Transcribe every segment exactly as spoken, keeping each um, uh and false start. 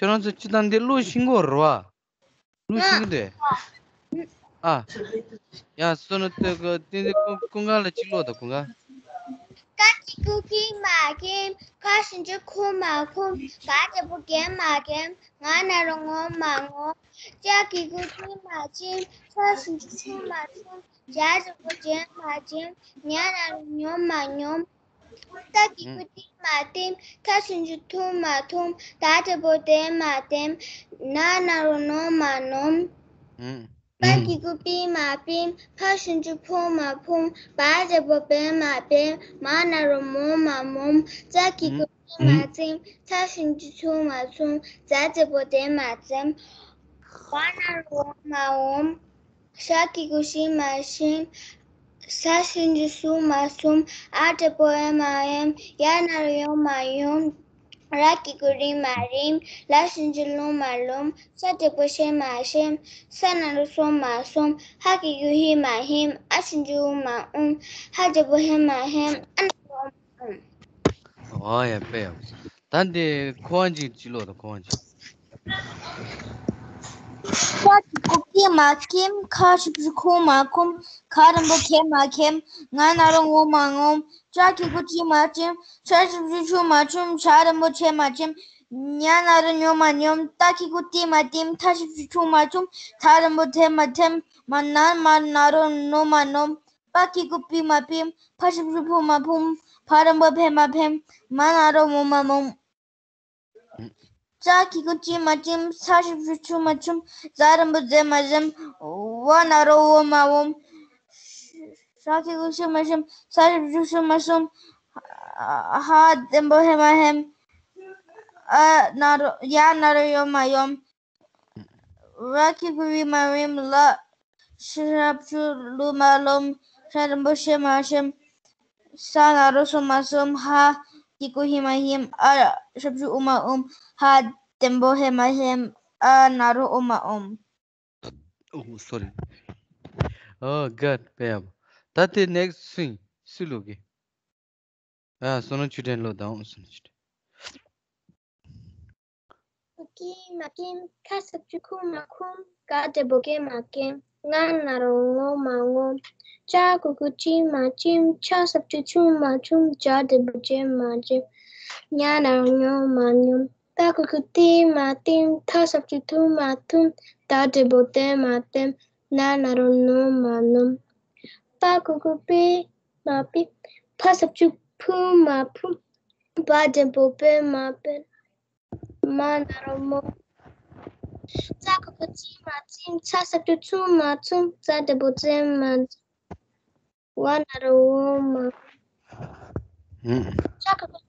ཁྱོད་རང་ཚོ་སྤྱིར་བཏང་འདི་ཀློག་ཤེས་ཀྱི་རེད་བ། ཀློག་ཤེས་ཀྱི་འདུག་ཨ། ཡ་སོ་ན་ཏོ་ག་ཏན་ཏན་ཀུན་ཀུན་དགའ་ལ་གཅིག་ཀློག་དང་ཀུན་དགའ། ཀ་གི་གུ་གི་མ་གི་མ། ཁ་ཞབས་ཀྱུ་ཁུ་མ་ཁུམ། ག་བརྡ་པོ་གེ་མ་གེམ། ང་ན་རོ་ངོ་མ་ངོམ། ཅ་གི་གུ་ཅི་མ་ཅིམ། ཆ་ཞབས་ཀྱུ་ཆུ་མ་ཆུམ། ཇ་བརྡ་པོ་ཇེ་མ་ཇེམ། ཉ་ན་རོ་ཉོ་མ་ཉོམ། ཏ་གི་གུ་ཏི་མ་ཏིམ། ཐ་ཞབས་ཀྱུ་ཐུ་མ་ཐུམ། ད་བརྡ་པོ་དེ་མ་དེམ། ན་ན་རོ་ནོ་མ་ནོམ། པ་གི་གུ་པི་མ་པིམ། ཕ་ཞབས་ཀྱུ་ཕུ་མ་ཕུམ། བ་བརྡ་པོ་བེ་མ་བེམ། མ་ན་རོ་མོ་མ་མོམ། ཙ་གི་གུ་ཙི་མ་ཙིམ། ཚ་ཞབས་ཀྱུ་ཚུ་མ་ཚུམ། ཛ་བརྡ་པོ་ཛེ་མ་ཛེམ། འོ་ན་རོ་འོ་མ་འོམ། ཞ་གི་གུ་ཞི་མ་ཞིམ། ས་ཞབས་ཀྱུ་སུ་མ་སུམ། འ་བརྡ་པོ་འེ་མ་འེམ། ཡ་ན་རོ་ཡོ་མ་ཡོམ། ར་གི་གུ་རི་མ་རིམ། ལ་ཞབས་ཀྱུ་ལུ་མ་ལུམ། ཤ་བརྡ་པོ་ཤེ་མ་ཤེམ། ས་ན་རོ་སོ་མ་སོམ། ཧ་གི་གུ་ཧི་མ་ཧིམ། འ་ཞབས་ཀྱུ་འུ་མ་འུམ། ཧ་བརྡ་པོ་ཧེ་མ་ཧེམ། འ་ན་རོ་འ་མ་འུམ། ཨོ་ཡ་དཔེ་ཡག་པོ། ད་འདི་ཁོ་བ་ཅིག་ཅིག་ཀློག་དང་ཁོ་བ་ཅིག་ཀ་གི་གུ་ཀི་མ་ཀིམ། ཁ་ཞབས་ཀྱུ་ཁུ་མ་ཁུམ། ག་བརྡ་པོ་གེ་མ་གེམ། ང་ན་རོ་ངོ་མ་ངོམ། ཅ་གི་གུ་ཅི་མ་ཅིམ། ཆ་ཞབས་ཀྱུ་ཆུ་མ་ཆུམ། ཇ་བརྡ་པོ་ཇེ་མ་ཇེམ། ཉ་ན་རོ་ཉོ་མ་ཉོམ། ཏ་གི་གུ་ཏི་མ་ཏིམ། ཐ་ཞབས་ཀྱུ་ཐུ་མ་ཐུམ། ད་བརྡ་པོ་ཐེ་མ་ཐེམ། མ་ན་མ་ན་རོ་ནོ་མ་ནོམ། པ་གི་གུ་པི་མ་པིམ། ཕ་ཞབས་ཀྱུ་ཕུ་མ་ཕུམ། བ་བརྡ་པོ་བེ་མ་བེམ། མ་ན་རོ་མོ་མ་མོམ། ཅ་གི་གུ་ཅི་མ་ཅིམ། ཚ་ཞབས་ཀྱུ་ཆུ་མ་ཆུམ། ཛ་བརྡ་པོ་ཛེ་མ་ཛེམ། བ་ན་རོ་འོ་མ་འོམ། ཧྲ་གི་གུ་ཧྲི་མ་ཧྲིམ། ས་ཞབས་ཀྱུ་སུ་མ་སུམ། ཧ་བརྡ་པོ་ཧེ་མ་ཧེམ། འ་ན་རོ་ཡ་ན་རོ་ཡོ་མ་ཡོམ། ར་གི་གུ་རི་མ་རིམ། ལ་ཞབས་ཀྱུ་ལུ་མ་ལུམ། ཤ་བརྡ་པོ་ཤེ་མ་ཤེམ། ས་ན་རོ་སོ་མ་སོམ། ཧ་གི་གུ་ཧི་མ་ཧིམ། འ་ཞབས་ཀྱུ་འུ་མ་འུམ། ཧ་བརྡ་པོ་ཧེ་མ་ཧེམ། འ་ན་རོ་འོ་མ་འོམ། Oh, sorry. Oh, God, དཔེ་ཡག་པོ། ད་དེ་next སུ་ཡིན། སུས་ཀློག་གི། ཨ། བསོད་ནམས་ཆོས་སྒྲོན་ཀློག་དང་། བསོད་ནམས་ཆོས་སྒྲོན། ཀི་མ་ཀིམ། ཁ་ཞབས་ཀྱུ་ཁུ་མ་ཁུམ། ག་བརྡ་པོ་ཀེ་མ་ཀེམ། ང་ན་རོ་ངོ་མ་ངོམ། ཅ་གི་གུ་ཅི་མ་ཅིམ། ཆ་ཞབས་ཀྱུ་ཆུ་མ་ཆུམ། ཇ་བརྡ་པོ་ཇེ་མ་ཇེམ། ཉ་ན་རོ་ཉོ་མ་ཉོམ། ཏ་གི་གུ་ཏི་མ་ཏིམ། ཐ་ཞབས་ཀྱུ་ཐུ་མ་ཐུམ། ད་བརྡ་པོ་ཏེ་མ་ཏེམ། ན་ན་རོ་ནོ་མ་ནོམ། པ་གི་གུ་པི་མ་པིམ། ཕ་ཞབས་ཀྱུ་ཕུ་མ་ཕུམ། བ་བརྡ་པོ་བེ་མ་བེམ། མ་ན་རོ་མོ། ཙ་གི་གུ་ཙི་མ་ཙིམ། ཚ་ཞབས་ཀྱུ་ཚུ་མ་ཚུམ། ཛ་བརྡ་པོ་ཛེ་མ་ཛེམ། བ་ན་རོ་བོ་མ། ཧུམ། ཤ་གི་གུ་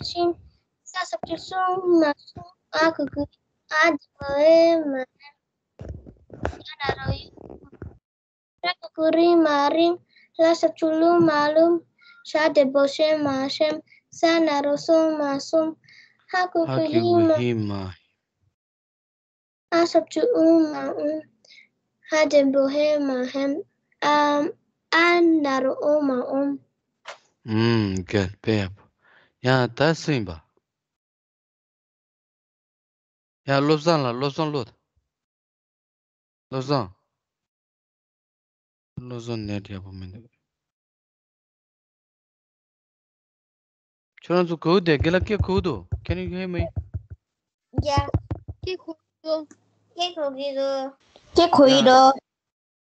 ཤིམ། ས་ཞབས་ཀྱུ་སུ་མ་སུམ། འ་གི་གུ་འ་བརྡ་པོ་འེ་མ་འེམ། ཡ་ན་རོ་ཡོ། ར་གི་གུ་རི་མ་རིམ། ལ་ཞབས་ཀྱུ་ལུ་མ་ལུམ། ཤ་བརྡ་པོ་ཤེ་མ་ཤེམ། ས་ན་རོ་སོ་མ་སོམ། ཧ་གི་གུ་ཧི་མ། ཧི་མ། འ་ཞབས་ཀྱུ་འུ་མ་འུམ། ཧ་བརྡ་པོ་ཧེ་མ་ཧེམ། འ། འ་ན་རོ་འོ་མ་འོམ། ཨུམ། གལ་དཔེ་ཡག་པོ། ཡང་ད་སུ་ཡིན་པ། ཡང་བློ་བཟང་ལ། བློ་བཟང་ཀློག་དང་། བློ་བཟང་། བློ་བཟང་ནེཊ་ཡག་པོ་མི་འདུག་ཁྱོད་རང་ཚོ་གོ་བདེ་གི་ལ། སྐད་གོ་འདུག Can you hear me? Yeah. སྐད་གོ་འདུག་སྐད་གོ་གི་འདུག་སྐད་གོ་ཡི་འདུག་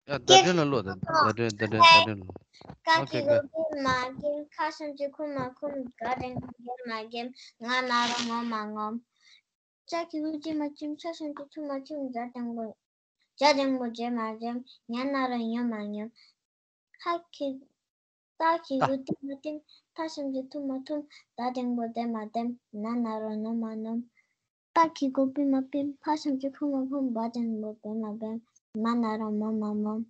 ཡ། བརྡ་སྤྲོད་ལ་ཀློག་དང་། བརྡ་སྤྲོད། བརྡ་སྤྲོད། བརྡ་སྤྲོད་ལ་ཀློག་ཀ་གི་གུ་གི་མ་གི་མ། ཁ་ཞབས་ཀྱུ་ཁུ་མ་ཁུམ། ག་འགྲེང་བུ་གེ་མ་གེམ། ང་ན་རོ་ངོ་མ་ངོམ། ཅ་གི་གུ་ཅི་མ་ཅིམ། ཆ་ཞབས་ཀྱུ་ཆུ་མ་ཆུམ། ཇ་འགྲེང་བུ། ཇ་འགྲེང་བུ་ཇེ་མ་ཇེམ། ཉ་ན་རོ་ཉོ་མ་ཉོམ། ཧ་གི། ཏ་གི་གུ་ཏི་མ་ཏིམ། ཐ་ཞབས་ཀྱུ་ཐུ་མ་ཐུམ། ད་འགྲེང་བུ་ཏེ་མ་ཏེམ། ན་ན་རོ་ནོ་མ་ནོམ། པ་གི་གུ་པི་མ་པིམ། ཕ་ཞབས་ཀྱུ་ཕུ་མ་ཕུམ། བ་འགྲེང་བུ་བེ་མ་བེམ། མ་ན་རོ་མོ་མ་མོམ།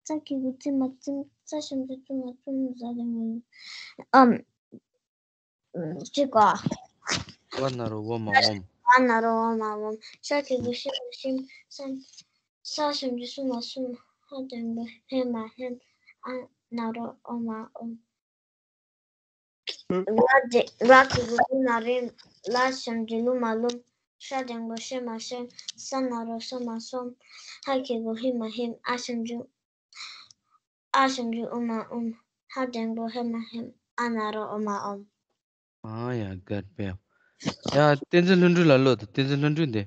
ཙ་གི་གུ་ཙི་མ་ཙིམ། ཚ་ཞབས་ཀྱུ་ཙུ་མ་ཙུམ། ཟ་འགྲེང་བུ། ཨམ། གཅིག་གོ། བ་ན་རོ་བོ་མ་འོམ། བ་ན་རོ་བོ་མ་འོམ། ཤ་གི་གུ་ཤི་མ་ཤིམ། ས། ས་ཞབས་ཀྱུ་སུ་མ་སུམ། ཧ་འགྲེང་བུ་ཧེ་མ་ཧེམ། འ་ན་རོ་འོ་མ་འོམ། ར་གི་གུ་རི་མ་རིམ། ལ་ཞབས་ཀྱུ་ལུ་མ་ལུམ། ཤ་འགྲེང་བུ་ཤེ་མ་ཤེམ། ས་ན་རོ་སོ་མ་སོམ། ཧ་གི་གུ་ཧི་མ་ཧིམ། ཨ་ཞབས་ཀྱུ་ཨ་ཞབས་ཀྱུ་ཨུ་མ་ཨུམ། ཧ་འགྲེང་བུ་ཧེ་མ་ཧེམ། ཨ་ན་རོ་ཨོ་མ་ཨོམ། ཨ་ཡ། གར་པེ། ཡ། བསྟན་འཛིན་ལྷུན་གྲུབ་ལ་ལོ་དང་། བསྟན་འཛིན་ལྷུན་གྲུབ་འདི།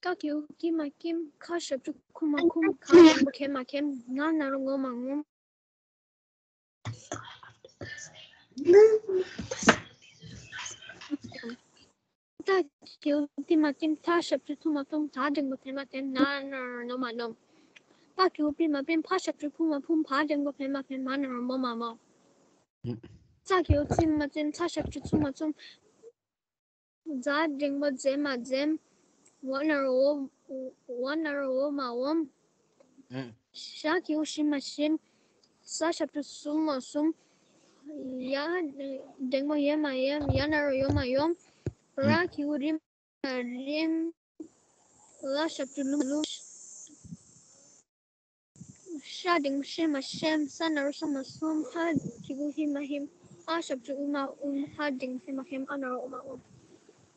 ཀ་གི་གུ་ཀི་མ་ཀིམ། ཁ་ཞབས་ཀྱུ་ཁུ་མ་ཁུམ། ག་འགྲེང་བུ་གེ་མ་གེམ། ང་ན་རོ་ངོ་མ་ངོམ། ཏ་གི་གུ་ཏི་མ་ཏིམ། ཐ་ཞབས་ཀྱུ་ཐུ་མ་ཐུམ། ད་འགྲེང་བུ་དེ་མ་དེམ། ན་ན་རོ་ནོ་མ་ནོམ། པ་གི་གུ་པི་མ་པིམ། ཕ་ཞབས་ཀྱུ་ཕུ་མ་ཕུམ། བ་འགྲེང་བུ་བེ་མ་བེམ། མ་ན་རོ་མོ་མ་མོམ། ཙ་གི་གུ་ཙི་མ་ཙིམ། ཚ་ཞབས་ཀྱུ་ཚུ་མ་ཚུམ། ཛ་འགྲེང་བུ་ཛེ་མ་ཛེམ། ཝ་ན་རོ་ཝོ། ཝ་ན་རོ་ཝོ་མ་ཝོམ། ཨུ། ཞ་གི་གུ་ཞི་མ་ཞིམ། ས་ཞབས་ཀྱུ་སུ་མ་སུམ། ཡ་འགྲེང་བུ་ཡེ་མ་ཡེམ། ཡ་ན་རོ་ཡོ་མ་ཡོམ། ཨུ། ར་གི་གུ་རི་མ་རིམ། ལ་ཞབས་ཀྱུ་ལུ་མ་ལུམ། ཤ་འགྲེང་བུ་ཤེ་མ་ཤེམ། ས་ན་རོ་སོ་མ་སོམ། ཧ་གི་གུ་ཧི་མ་ཧིམ། ཨ་ཞབས་ཀྱུ་ཨུ་མ་ཨུམ། ཧ་འགྲེང་བུ་ཧེ་མ་ཧེམ། ཨ་ན་རོ་ཨོ་མ་ཨོམ།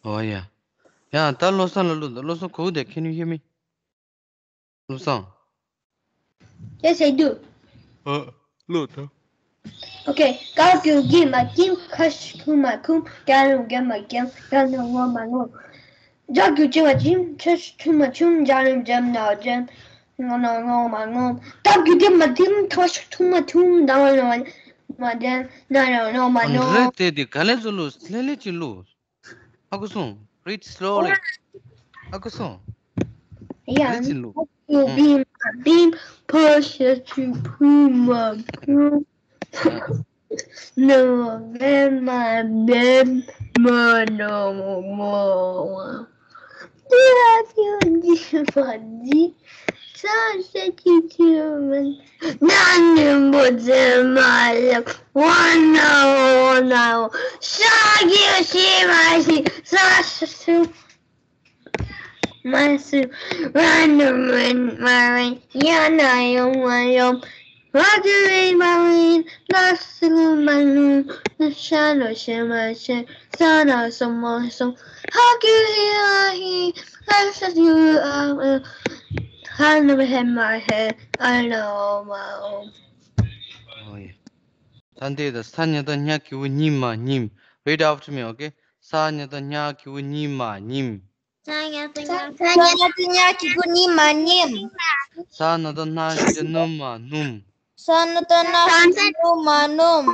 ཨོ་ཡ། ཡ། ད་བློ་བཟང་ལ་ལོ་དང་། བློ་བཟང་གོ་བོ་དེ་ཁྱེད་ནུས་ཤེས་མི། བློ་བཟང་། ཡེ་ཟེར་དུ། ཨ། ལོ་དང་། ཨོ་ཁེ། ཀ་གི་གུ་གི་མ་གིམ། ཁ་ཞབས་ཀྱུ་ཁུ་མ་ཁུམ། ག་འགྲེང་བུ་གེ་མ་གེམ། ང་ན་རོ་ངོ་མ་ངོམ། ཇ་གི་གུ་ཇི་མ་ཇིམ། ཆ་ཞབས་ཀྱུ་ཆུ་མ་ཆུམ། ཇ་འགྲེང་བུ་ཇེ་མ་ཇེམ། ང་ན་རོ་ངོ་མ་ངོམ། ཏ་གི་གུ་ཏི་མ་ཏིམ། ཐ་ཞབས་ཀྱུ་ཐུ་མ་ཐུམ། ད་ན་རོ་མ་ཏེམ། ན་རོ་ངོ་མ་ངོམ། རེད་དེ་དེ་ག་ལེ་ཚུ་ལུ་ལེ་ལེ་ཅི་ལུ། ཧ་གོ་སོང་། Read slowly. ཧ་གོ་སོང་། ཡ། ལེ་ཅི་ལུ། ཡ། ཕ་ཞབས་ཀྱུ་ཕུ་མ་ཕུམ། ན་རོ་བེ་མ་བེམ། མ་ན་རོ་མོ་མ་མོམ། ཏ་གི་གུ་ཇི་མ་ཇི། ཚ་ཞབས་ཀྱུ་ཆུ་མ་ཆུམ། ཇ་འགྲེང་བུ་ཇེ་མ་ཇེམ། ཝ་ན་རོ་ཝོ་མ་ཝོམ། ཤ་གི་གུ་ཞི་མ་ཞིམ། ས་ཞབས་ཀྱུ་མ་སུམ། ར་ན་རོ་མ་རིམ། ཡ་ན་རོ་ཡོ་མ་ཡོམ། བ་གི་གུ་རི་མ་རིམ། ལ་ཞབས་ཀྱུ་ལུ་མ་ལུམ། ཤ་ན་རོ་ཤེ་མ་ཤེམ། ས་ན་རོ་སོ་མ་སོམ། ཧ་གི་གུ་ཧི་མ་ཧིམ། ཨ་ཞབས་ཀྱུ་ཨ་ཨུམ། ཧ་འགྲེང་བུ་ཧེ་མ་ཧེམ། ཨ་ན་རོ་ཨོ་མ་ཨོམ། ཨོ་ཡ། ད་འདི་ད་ས་ཉ་བཏགས་སྙ་གི་གུ་སྙི་མ་སྙིམ། Read after me, okay? ས་ཉ་བཏགས་སྙ་གི་གུ་སྙི་མ་སྙིམ། ས་ཉ་བཏགས་སྙ་གི་གུ་སྙི་མ་སྙིམ། ས་ན་བཏགས་སྣ་ཞབས་ཀྱུ་སྣུ་མ་སྣུམ། ས་ན་བཏགས་སྣ་ཞབས་ཀྱུ་སྣུ་མ་སྣུམ།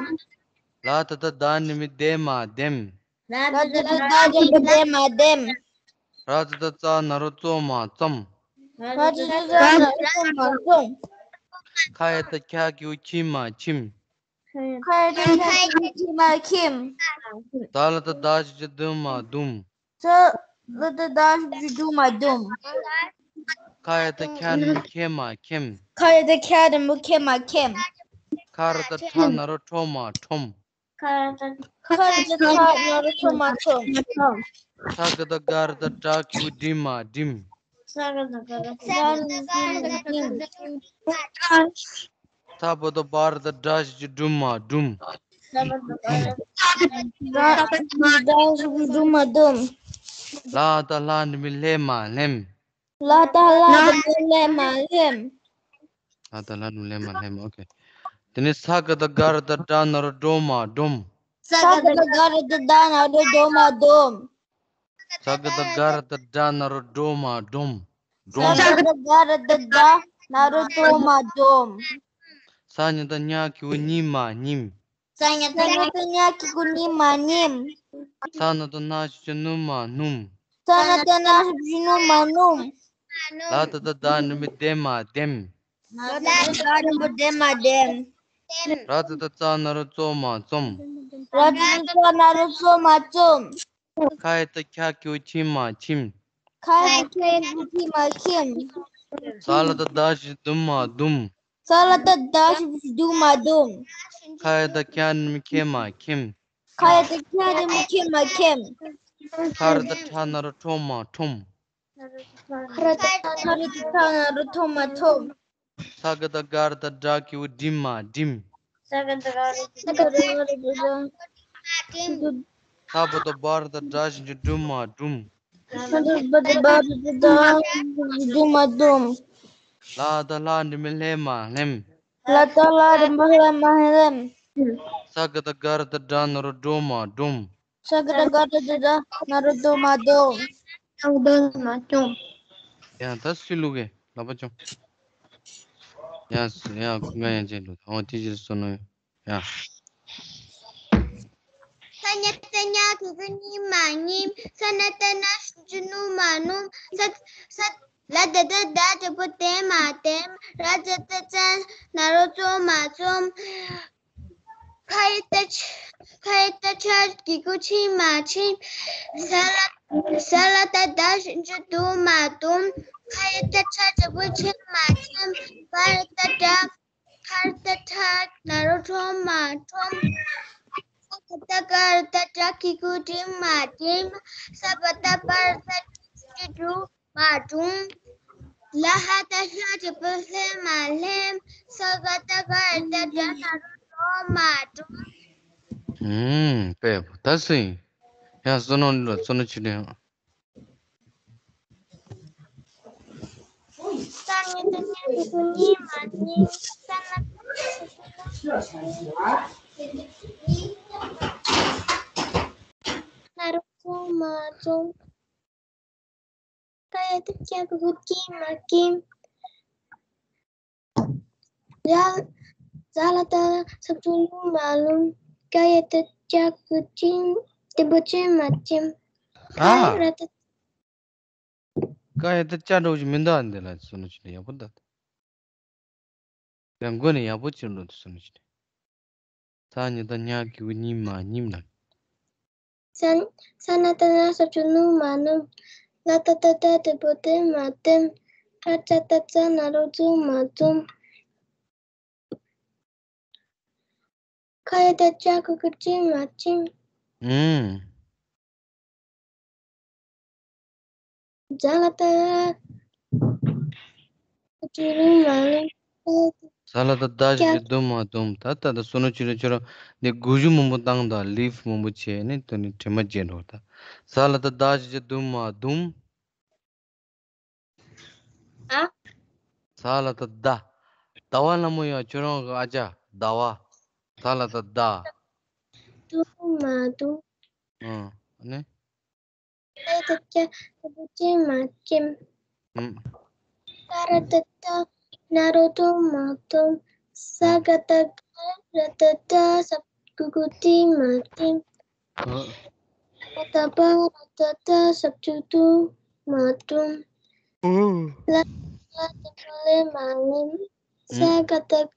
ལ་ད་བཏགས་ལྡ་འགྲེང་བུ་ལྡེ་མ་ལྡེམ། ལ་ད་བཏགས་ལྡ་འགྲེང་བུ་ལྡེ་མ་ལྡེམ། ར་ད་བཏགས་རྩ་ན་རོ་རྩོ་མ་རྩོམ། ར་ད་བཏགས་རྩ་ན་རོ་རྩོ་མ་རྩོམ། ཁ་ཡ་བཏགས་ཁྱ་གི་གུ་ཁྱི་མ་ཁྱིམ། ཁ་ཡ་བཏགས་ཁྱ་གི་གུ་ཁྱི་མ་ཁྱིམ། ད་ལ་བཏགས་ད་ཞབས་ཀྱུ་དུ་མ་དུམ། ད་ལ་བཏགས་ད་ཞབས་ཀྱུ་དུ་མ་དུམ། ཁ་ཡ་བཏགས་ཁྱ་འགྲེང་བུ་ཁྱེ་མ་ཁྱེམ། ཁ་ཡ་བཏགས་ཁྱ་འགྲེང་བུ་ཁྱེ་མ་ཁྱེམ། ཁ་ར་བཏགས་ཁྲ་ན་རོ་ཁྲོ་མ་ཁྲོམ། ཁ་ར་བཏགས་ཁྲ་ན་རོ་ཁྲོ་མ་ཁྲོམ། ས་ག་བཏགས་སྒ་ར་བཏགས་སྒྲ་གི་གུ་སྒྲི་མ་སྒྲིམ། ས་ག་བཏགས་སྒ་ར་བཏགས་སྒྲ་གི་གུ་སྒྲི་མ་སྒྲིམ། ཐ་བ་བཏགས་ཐ་ར་བཏགས་ཐྲ་ཞབས་ཀྱུ་ཐྲུ་མ་ཐྲུམ། ཐ་བ་བཏགས་ཐ་ར་བཏགས་ཐྲ་ཞབས་ཀྱུ་ཐྲུ་མ་ཐྲུམ། ལ་བཏགས་ལྷ་འགྲེང་བུ་ལྷེ་མ་ལྷེམ། ལ་བཏགས་ལྷ་འགྲེང་བུ་ལྷེ་མ་ལྷེམ། ལ་བཏགས་ལྷ་འགྲེང་བུ་ལྷེ་མ་ལྷེམ། ཨོ་ཁེ། དེ་ནས་ས་ག་བཏགས་སྒ་ར་བཏགས་སྒྲ་ན་རོ་སྒྲོ་མ་སྒྲོམ། ས་ག་བཏགས་སྒ་ར་བཏགས་སྒྲ་ན་རོ་སྒྲོ་མ་སྒྲོམ། ས་ག་བཏགས་སྒ་ར་བཏགས་སྒྲ་ན་རོ་སྒྲོ་མ་སྒྲོམ། ས་ག་བཏགས་སྒ་ར་བཏགས་སྒྲ་ན་རོ་སྒྲོ་མ་སྒྲོམ། ས་ཉ་བཏགས་སྙ་གི་གུ་སྙི་མ་སྙིམ། ས་ཉ་བཏགས་སྙ་གི་གུ་སྙི་མ་སྙིམ། ས་ན་བཏགས་སྣ་ཞབས་ཀྱུ་སྣུ་མ་སྣུམ། ས་ན་བཏགས་སྣ་ཞབས་ཀྱུ་སྣུ་མ་སྣུམ། ལ་ད་བཏགས་ལྡ་འགྲེང་བུ་ལྡེ་མ་ལྡེམ། ལ་ད་བཏགས་ལྡ་འགྲེང་བུ་ལྡེ་མ་ལྡེམ། ར་ད་བཏགས་རྩ་ན་རོ་རྩོ་མ་རྩོམ། ར་ད་བཏགས་རྩ་ན་རོ་རྩོ་མ་རྩོམ། ཁ་ཡ་བཏགས་ཁྱ་གི་གུ་ཁྱི་མ་ཁྱིམ། ཁ་ཡ་བཏགས་ཁྱ་གི་གུ་ཁྱི་མ་ཁྱིམ། ད་ལ་བཏགས་ད་ཞབས་ཀྱུ་དུ་མ་དུམ། ད་ལ་བཏགས་ད་ཞབས་ཀྱུ་དུ་མ་དུམ། ཁ་ཡ་བཏགས་ཁྱ་འགྲེང་བུ་ཁྱེ་མ་ཁྱེམ། ཁ་ཡ་བཏགས་ཁྱ་འགྲེང་བུ་ཁྱེ་མ་ཁྱེམ། ཁ་ར་བཏགས་ཁྲ་ན་རོ་ཁྲོ་མ་ཁྲོམ། ཁ་ར་བཏགས་ཁྲ་ན་རོ་ཁྲོ་མ་ཁྲོམ། ས་ག་བཏགས་སྒ་ར་བཏགས་སྒྲ་གི་གུ་སྒྲི་མ་སྒྲིམ། ས་ག་བཏགས་སྒ་ར་བཏགས་སྒྲ། ས་བ་བཏགས་སྦ་ར་བཏགས་སྦྲ་ཞབས་ཀྱུ་སྦྲུ་མ་སྦྲུམ། ས་བ་བཏགས་སྦ་ར་བཏགས་སྦྲ་ཞབས་ཀྱུ་སྦྲུ་མ་སྦྲུམ། ལ་བཏགས་ལྷ་འགྲེང་བུ་ལྷེ་མ་ལྷེམ། ལ་བཏགས་ལྷ་འགྲེང་བུ་ལྷེ་མ་ལྷེམ། ས་ག་བཏགས་སྒ་ར་བཏགས་སྒྲ་ན་རོ་སྒྲོ་མ་སྒྲོམ། ས་ག་བཏགས་སྒ་ར་བཏགས་སྒྲ་ན་རོ་སྒྲོ་མ་སྒྲོམ། ན་རོ་སྒྲོ་མ་སྒྲོམ། ཡང་ད་སུས་བླུག་གི་ལག་པ་བརྐྱངས། ཡང་སུ་ཡང་ཁོ་ང་ཡང་ཅིག་བླུག་ཨོ་དེ་ཕྱིར་སོ་ནོ་ཡང་། ས་ཉ་བཏགས་སྙ་གི་གུ་སྙི་མ་སྙིམ། ས་ན་བཏགས་སྣ་ཞབས་ཀྱུ་སྣུ་མ་སྣུམ། ས་ས་ལ་བཏགས་སྡ་འགྲེང་བུ་སྡེ་མ་སྡེམ། ར་བཏགས་རྩ་ན་རོ་རྩོ་མ་རྩོམ། ཁ་ཡ་བཏགས་ཁ་ཡ་བཏགས་ཁྱ་གི་གུ་ཁྱི་མ་ཁྱིམ། ས་ལ་ས་ལ་བཏགས་སྡ་ཞབས་ཀྱུ་སྡུ་མ་སྡུམ། ཁ་ཡ་བཏགས་ཁྱ་འགྲེང་བུ་ཁྱེད་མ་ཁྱེམ། ཁ་ར་བཏགས་ཁྲ་ཁ་ར་བཏགས་ཁྲ་ན་རོ་ཁྲོ་མ་ཁྲོམ། ས་ག་བཏགས་སྒ་ར་བཏགས་སྒྲ་གི་གུ་སྒྲིང་མ་སྒྲིམ། ས་བ་བཏགས་སྦ་ར་བཏགས་སྦྲ་ཞབས་ཀྱུ་སྦྲུ་མ་སྦྲུམ། ལ་ཧ་བཏགས་ལྷ་འགྲེང་བུ་ལྷེ་མ་ལྷེམ། ས་ག་བཏགས་སྒ་ར་བཏགས་སྒྲ་ན་རོ་སྒྲོ་མ་སྒྲོམ། ཨུམ། དཔེ་པོ་ད་སུ་ཡིན། ཡང་བསོད་ནམས་ལ་བསོད་ནམས་ཆུ་ལེན། ས་ཉ་བཏགས་སྙ་གི་གུ་སྙི་མ་སྙིམ། ས་ན་བཏགས་སྣ་ཞབས་ཀྱུ་སྣུ་མ་སྣུམ། ན་རོ་རྩོ་མ་རྩོམ། ཀ་ཡ་བཏགས་ཀྱ་གི་གུ་ཀྱི་མ་ཀྱིམ། ཛ་ཛ་ལ་བཏགས་ཛ་ཞབས་ཀྱུ་ཛླུ་མ་ཛླུམ། ཀ་ཡ་བཏགས་ཀྱ་གི་གུ་ཀྱི་ལྡེམ་པོ་ཀྱེ་མ་ཀྱེམ། ཨ། ཀ་ཡ་བཏགས་ཀ་ཡ་བཏགས་ཀྱ་འདྲ་བོ་ཞིག་མི་འདུག་ཨ། འདི་ལ་བསོད་ནམས་ཆུ་ལེན་ཡག་པོ་འདུག་ཡང་མགོ་ནས་ཡག་པོ་ཅིག་འགྲོ་འདུག་བསོད་ནམས་ཆུ་ལེན། ས་ཉ་བཏགས་སྙ་གི་གུ་སྙི་མ་སྙིམ་ལ། ས་ས་ན་བཏགས་སྣ་ཞབས་ཀྱུ་སྣུ་མ་སྣུམ། ལ་བཏགས་ལྡ་སྡ་འགྲེང་བུ་ལྡེ་མ་ལྡེམ། ར་ཙ་བཏགས་རྩ་ན་རོ་རྩུ་མ་རྩུམ། ཁ་ཡ་བཏགས་ཁྱ་གི་གུ་ཁྱི་མ་ཁྱིམ། ཨུམ། ཛ་ལ་བཏགས་ཛ་ཞབས་ཀྱུ་ཛླུམ་མ་ཛླུམ། ས་ལ་བཏགས་སྡ་ཞབས་ཀྱུ་སྡུམ་མ་སྡུམ། ད་ད་ད་བསོད་ནམས་ཆུ་ལེན། ཁྱོད་རང་འདི་གུ་གཞུ་མང་པོ་བཏང་དང་ལིབ་མང་པོ་བྱས་ནས་དེ་ནི་དྲི་མ་བརྗེད་འགྲོ། ད་ས་ལ་བཏགས་སྡ་ཞབས་ཀྱུ་སྡུམ་མ་སྡུམ། ཨ། ས་ལ་བཏགས་ཟླ། ཟླ་བ་ལ་མོ་ཡ་ཁྱོད་རང་གི་ཨ་ཅག་ཟླ་བ། ས་ལ་བཏགས་ཟླ། སྡུམ་མ་སྡུམ། ཨང་། ཨ་ནི། ཁ་ཡ་བཏགས་ཁྱ་གི་གུ་ཁྱི་མ་ཁྱིམ། ཨང་། ཀ་ར་བཏགས་ཀྲ་ན་རོ་ཀྲོ་མ་ཀྲོམ། ས་ག་བཏགས་སྒ་ར་བཏགས་སྒྲ་ཞབས་ཀྱུ་སྒྲུ་ཏི་མ་སྒྲིམ། ཨང་། ད་བཏགས་པ་ར་བཏགས་པྲ་ཞབས་ཀྱུ་པྲུ་མ་པྲུམ། ཨང་། ལ་བཏགས་ལྷ་འགྲེང་བུ་ལྷེ་མ་ལྷེམ། ས་ག་བཏགས་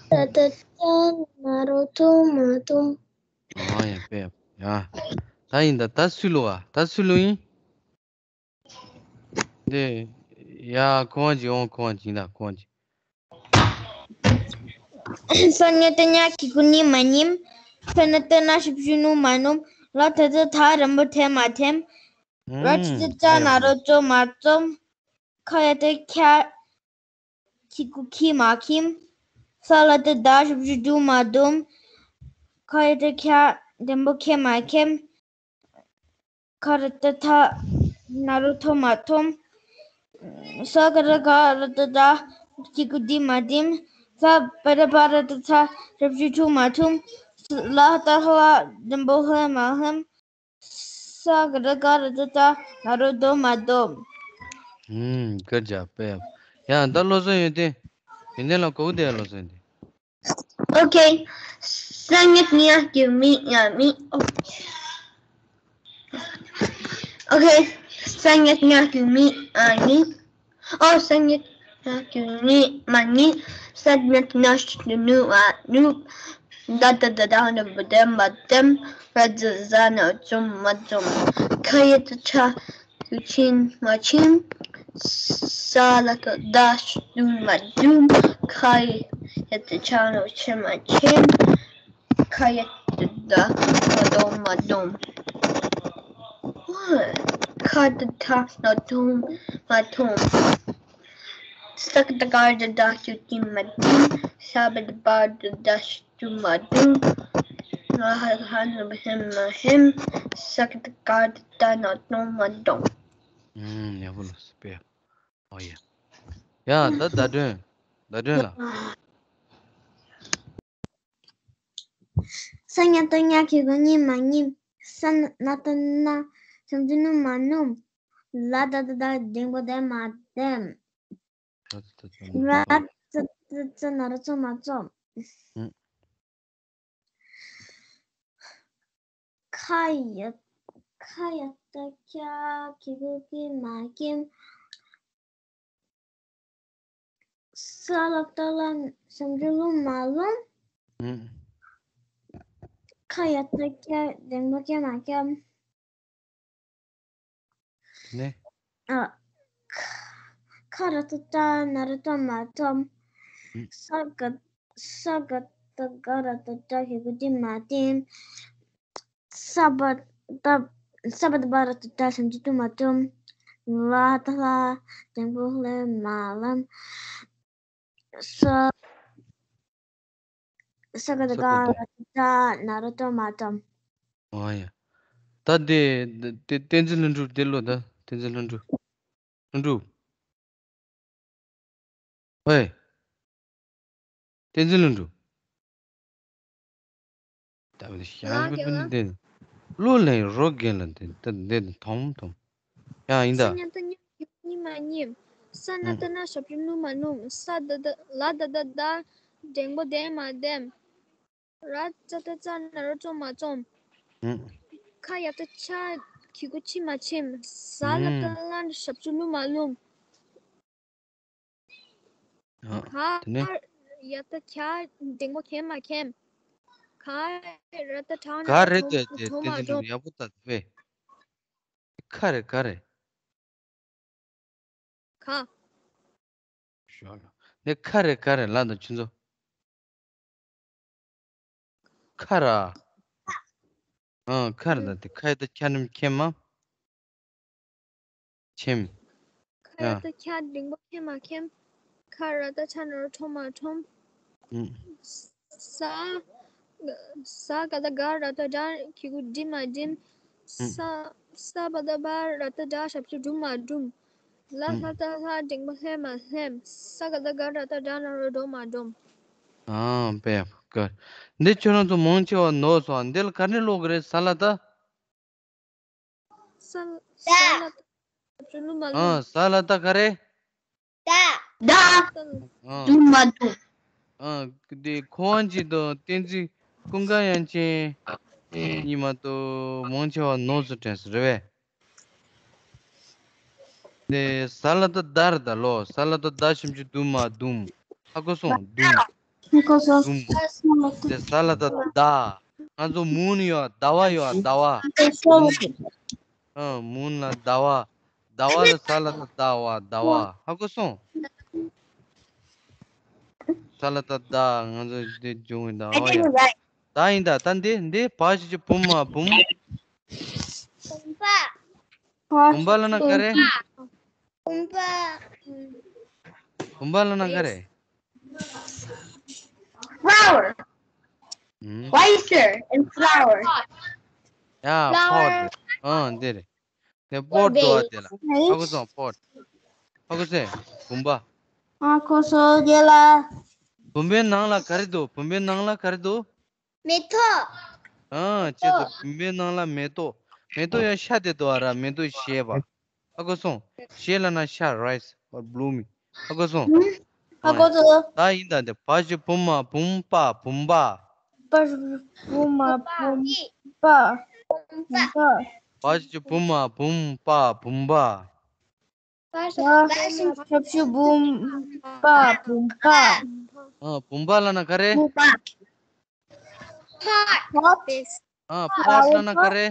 སྒ་ར་བཏགས་སྒྲ་ན་རོ་སྒྲོ་མ་སྒྲོམ། ཨ་ཡ་པེ་ཡ། ད་ཡིན་ད་ད་སུས་བླུགས་ཨ། ད་སུས་བླུགས་ཡིན། འདི། ཡ་ཁོང་གཅིག་འོང་ཁོང་གཅིག་ཡིན་ད་ཁོང་གཅིག་ས་ཉ་བཏགས་སྙ་གི་གུ་སྙི་མ་སྙིམ། ཕ་ན་བཏགས་སྣ་ཞབས་ཀྱུ་སྣུ་མ་སྣུམ། ལ་བཏགས་ལྡ་འགྲེང་བུ་ལྡེ་མ་ལྡེམ། ར་ཙ་བཏགས་རྩ་ན་རོ་རྩོ་མ་རྩོམ། ཁ་ཡ་བཏགས་ཁྱ་གི་གུ་ཁྱི་མ་ཁྱིམ། ས་ལ་བཏགས་སྡ་ཞབས་ཀྱུ་སྡུམ་མ་སྡུམ། ཁ་ཡ་བཏགས་ཁྱ་འགྲེང་བུ་ཁྱེད་མ་ཁྱེམ། ཁ་ར་བཏགས་ཁྲ་ན་རོ་ཁྲོ་མ་ཁྲོམ། ས་ག་ར་སྒ་ར་བཏགས་སྒྲ་གི་གུ་སྒྲི་མ་སྒྲིམ། ས་བ་ར་བཏགས་སྦ་ར་བཏགས་སྦྲ་ཞབས་ཀྱུ་སྦྲུ་མ་སྦྲུམ། ལ་བཏགས་ལྷ་འགྲེང་བུ་ལྷེ་མ་ལྷེམ། ས་ག་ར་སྒ་ར་བཏགས་སྒྲ་ན་རོ་སྒྲོ་མ་སྒྲོམ། ཨུམ། སྐད་རྒྱག་པས། ཡང་ད་བློ་བཟང་ཡོན་ཏན། ཡོན་ཏན་ལ་གོ་བདེ་བློ་བཟང་ཡོན་ཏན། ཨོ་ཁེ། ས་ཉ་བཏགས་སྙ་གི་གུ་སྙི་ཡ་སྙིང་། ཨོ་ཁེ། ས་ཉ་བཏགས་སྙ་གི་གུ་སྙི་ཡ་སྙིང་། ཨོ། ས་ཉ་བཏགས་སྙ་གི་གུ་སྙི་མ་སྙིང་། ས་ཉ་བཏགས་སྣ་ཞབས་ཀྱུ་སྣུ་མ་སྣུམ། ལ་བཏགས་ལྡ་འགྲེང་བུ་ལྡེ་མ་ལྡེམ། ར་ཙ་བཏགས་རྩ་ན་རོ་རྩོ་མ་རྩོམ། ཁ་ཡ་བཏགས་ཁྲ་གི་གུ་ཁྱི་མ་ཁྱིམ། ས་ལ་བཏགས་སྡ་ཞབས་ཀྱུ་སྡུམ་མ་སྡུམ། ཁ་ཡ་བཏགས་ཁྱ་ན་རོ་ཁྱེད་མ་ཁྱེམ། ཁ་ཡ་བཏགས་སྒ་ར་བཏགས་སྒྲ་སྒྲོ་མ་སྒྲོམ། ཁ་བཏགས་ཁྲ་ན་རོ་ཁྲོ་མ་ཁྲོམ། ས་ཀ་ཏ་ག་ར་ཏ་ཏ་ཞབས་ཀྱུ་ཏི་མ་ཏི། ས་བ་ད་བ་ད་བཏགས་ཞབས་ཀྱུ་མ་དུ། ལ་ཧ་ལ་ཧ་ན་རོ་ཧ་མ་ལྷམ། ས་ཀ་ཏ་ག་ར་ཏ་ཏ་ན་རོ་ཏོ་མ་ཏོམ། ཨུམ། ཡག་པོ་ལ་སི་པེ། ཨོ་ཡ། ཡ་ད་བརྡ་སྒྲོན། བརྡ་སྒྲོན་ལ། ས་ཉ་བཏགས་སྙ་གི་གུ་སྙི་མ་སྙིམ། ས་ན་བཏགས་སྣ་ཞབས་ཀྱུ་སྣུ་མ་སྣུམ། ལ་ད་བཏགས་ལྡ་འགྲེང་བུ་ལྡེ་མ་ལྡེམ། ར་ཙ་ཙ་ན་རོ་ཙོ་མ་ཙོམ། ཁ་ཡ་ཁ་ཡ་བཏགས་ཁྱ་གི་གུ་ཀྱི་མ་ཀྱིམ། ས་ལ་བཏགས་སླ་ཞབས་ཀྱུ་སླུ་མ་སླུམ། ཁ་ཡ་བཏགས་ཁྱ་འགྲེང་བུ་ཁྱེ་མ་ཁྱམ། ནས། ཨ། ཁ་ར་བཏགས་སྲ་ན་རོ་སྲོ་མ་སྲོམ། ཨུ། ས་ག་ས་ག་བཏགས་སྒ་ར་བཏགས་སྒྲ་ཞབས་ཀྱུ་སྒྲི་མ་སྒྲིམ། ས་བ་ད་ས་བ་ད་བ་ར་བཏགས་སྒྲ་ཞབས་ཀྱུ་སྒྲུ་མ་སྒྲུམ། ལ་བཏགས་ལྷ་འགྲེང་བུ་ལྷེ་མ་ལྷམ། ས་ས་ག་བཏགས་སྒ་ར་བཏགས་སྒྲ་ན་རོ་སྒྲོ་མ་སྒྲོམ། ཨོ་ཡ། ད་དེ་དེ་བསྟན་འཛིན་ལྷུན་གྲུབ་དེ་ལོ། ད་བསྟན་འཛིན་ལྷུན་གྲུབ། ལྷུན་གྲུབ། ཝེ། བསྟན་འཛིན་ལྷུན་གྲུབ། ད་བ་དེ་ཞང་གི་དེ་བློ་ལེན་རོ་རྒན་ལ་དེ་ད་དེ་དོམ་དོམ། ཡང་ཡིན་ད། ས་ཉ་བཏགས་སྙ་གི་གུ་སྙི་མ་སྙིམ། ས་ན་བཏགས་སྣ་ཞབས་ཀྱུ་སྣུ་མ་སྣུམ། ས་ད་བཏགས་ལ་ད་བཏགས་ལྡ་འགྲེང་བུ་ལྡེ་མ་ལྡེམ། ར་ཙ་བཏགས་རྩ་ན་རོ་རྩོ་མ་རྩོམ། ཨུ། ཁ་ཡ་བཏགས་ཁྱ་གི་གུ་ཁྱི་མ་ཁྱིམ། ས་ལ་བཏགས་སླ་ཞབས་ཀྱུ་སླུ་མ་སླུམ། ཨ། ག་དེ་ནས། ཡ་བཏགས་གྱ་འགྲེང་བུ་གྱེ་མ་གྱེམ། ག་ར་བཏགས་གྲ་ན་ག་རོ་རེད་དེ་དེ་གྲོ་མ་གྲོམ། ཡག་པོ་ད་དེ་བས། ཁ་རེད་ག་རེད། ག་ཞོ་ལ། ནས་ཁ་རེད་ག་རེད་ལ་དང་ཆུ་མཚོ། ཁ་ར། ཨ། ཁ་ར་ད་དེ་ཁ་ཡ་བཏགས་ཁྱ་ནི་ཁྱེམ་མ། ཁྱེམ། ཁ་ཡ་ཡ། བཏགས་ཁྱ་འགྲེང་བུ་ཁྱེ་མ་ཁྱེམ། ཁ་ར་བཏགས་ཁྲ་ན་རོ་ཁྲོ་མ་ཁྲོམ། ཨུ། ས། ས་ག་བཏགས་སྒ་ར་བཏགས་སྒྲ་གི་གུ་སྒྲི་མ་སྒྲིམ། ཨུ། ས། ས་བ་བཏགས་སྦ་ར་བཏགས་སྦྲ་ཞབས་ཀྱུ་སྦྲུ་མ་སྦྲུམ། ལ་ལྷ་བཏགས་ལྷ་འགྲེང་བུ་ལྷེ་མ་ལྷེམ། ས་ག་བཏགས་སྒ་ར་བཏགས་སྒྲ་ན་རོ་སྒྲོ་མ་སྒྲོམ། ཨ། བེ་ག་འདི་ཁྱོད་རང་ཚོ་མང་ཆེ་བ་ནོར་སོང་། འདི་ལ་ག་ནས་ཀློག་གི་རེད། ས་ལ་ད། ས་ལ་ད། ཨ། ས་ལ་ད་ག་རེ། ད། ཨ། ཨ། འདི་ཁོང་གཅིག་དང་བསྟན་འཛིན་ཀུན་དགའ་དབྱངས་ཅན་གཉིས་མ་གཏོགས་མང་ཆེ་བ་ནོར་སོང་དྲན་སོང་རེད་པས། དེ་ས་ལ་ད་བཏགས་སྡ་རེད་ད་ལོ། ས་ལ་ད་བཏགས་སྡ་ཞབས་ཀྱུ་སྡུ་མ་སྡུམ། ཧ་གོ་སོང་། སྡུམ། སྡུམ། དེ་ས་ལ་ད་ཟླ། ང་ཚོ་མུན་ཡོད་ཟླ་བ་ཡོད་ཟླ་བ། ཨ། མུན་ལ་ཟླ་བ། ཟླ་བ་ལ་ས་ལ་ད་ཟླ་བ་ཟླ་བ། ཧ་གོ་སོང་། ས་ལ་ད་ཟླ། ང་ཚོ་འདི་སྦྱོང་བའི་ཟླ་བ་ཡོད། ད་ཡིན་ད། ད་འདི་འདི་བ་ཞབས་ཀྱུ་བུ་མ་བུམ། བུམ་པ། བུམ་པ་ལབ་ན་ག་རེ། བུམ་པ། བུམ་པ་ལབ་ན་ག་རེ། Flower. ཨུམ། Oyster and flower. ཡ། Flower. Pot. ཨ། འདི་རེད། དེ་པོཊ་འདུག་པ་དེ་ལ། ཧ་གོ་སོང་། པོཊ། ཧ་གོ་སོང་། བུམ་པ། ཨ། ཧ་གོ་སོང་། དེ་ལ། བུམ་པའི་ནང་ལ་ག་རེ་འདུག་བུམ་པའི་ནང་ལ་ག་རེ་འདུག་མེ་ཏོག་ཨ། ཅེས་དང་བུམ་པའི་ནང་ལ་མེ་ཏོག་མེ་ཏོག་ཡང་ཤ་དེ་འདུག་པ་ར། མེ་ཏོག་བཞད་པ། ཧ་གོ་སོང་། བཞད་ལབ་ན་ཤ། rice or blooming. ཧ་གོ་སོང་། ཧ་གོ་སོང་། ད་ཡིན་ད། འདི་བ་ཞབས་ཀྱུ་བུ་མ་བུམ་པ། བུམ་པ། བ་ཞབས་ཀྱུ་བུ་མ་བུམ་པ། བུམ་པ། བ་ཞབས་ཀྱུ་བུ་མ་བུམ་པ། བུམ་པ། བ་ཞབས་ཀྱུ་བུམ་པ། བུམ་པ། ཨ། བུམ་པ་ལབ་ན་ག་རེ། བུམ་པ། Pot. Pot. ཨ། པོཊ་ལབ་ན་ག་རེ།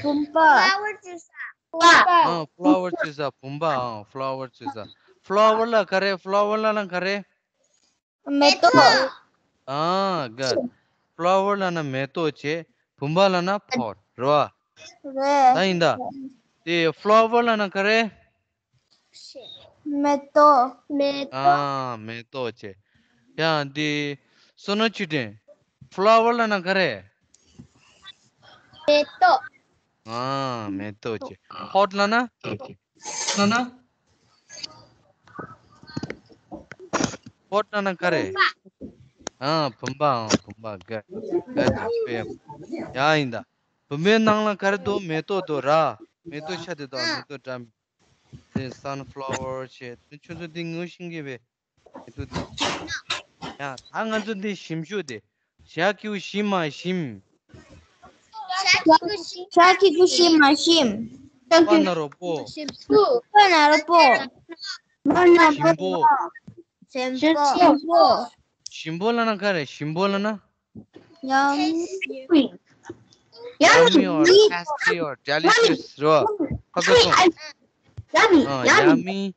བུམ་པ། Flower ཅེས་ས། བུམ་པ། ཨ། flower ཅེས་ས། བུམ་པ། ཨ། flower ཅེས་ས། Flower ལབ་ག་རེ། Flower ལབ་ན་ག་རེ། མེ་ཏོག་ཨ། ག Flower ལབ་ན་མེ་ཏོག་བྱས། བུམ་པ་ལབ་ན་པོཊ་རེད་པ། རེད། ད་ཡིན་ད། དེ་flower ལབ་ན་ག་རེ། མེ་ཏོག་མེ་ཏོག་ཨ། མེ་ཏོག་བྱས། ཡ་འདི། བསོད་ནམས་ཆོས་སྒྲོན། ཕླ་ཝར་ལབ་ན་ག་རེ། མེ་ཏོག་ཨ། མེ་ཏོག་བྱས། ཕོཊ་ལབ་ན། ལབ་ན། ཕོཊ་ལབ་ན་ག་རེ། ཨ། བུམ་པ། ཨ། བུམ་པ། ག་ག་ཅི་པེ། ཡ་ཡིན་ད། བུམ་པའི་ནང་ལ་ག་རེ་འདུག་མེ་ཏོག་འདུག་ར། མེ་ཏོག་ཤ་དེ་དང་མེ་ཏོག་འདྲ་མི། དེ་སན་ཕ་ལ་ཝར་བྱས། དེ་ཁྱོད་ཚོ་འདི་ངོ་ཤེས་ཀྱི་བས། མེ་ཏོག་འདི། ཡ་ད་ང་ཚོ་འདི་ཞིམ་ཤོས་དེ། ཞ་གི་གུ་ཞི་མ་ཞིམ། ཞ་གི་གུ་ཞི་མ་ཞིམ། པ་ན་རོ་པོ། པ་ན་རོ་པོ། པ་ན་རོ་ཞིམ་པོ། པོ། ཞིམ་པོ། ཞིམ་པོ། ཞིམ་པོ་ལབ་ན་ག་རེ། ཞིམ་པོ་ལབ་ན། Yummy. Yummy or tasty or delicious རོ། ཧ་གོ་སོང་། Yummy. ཨ། Yummy.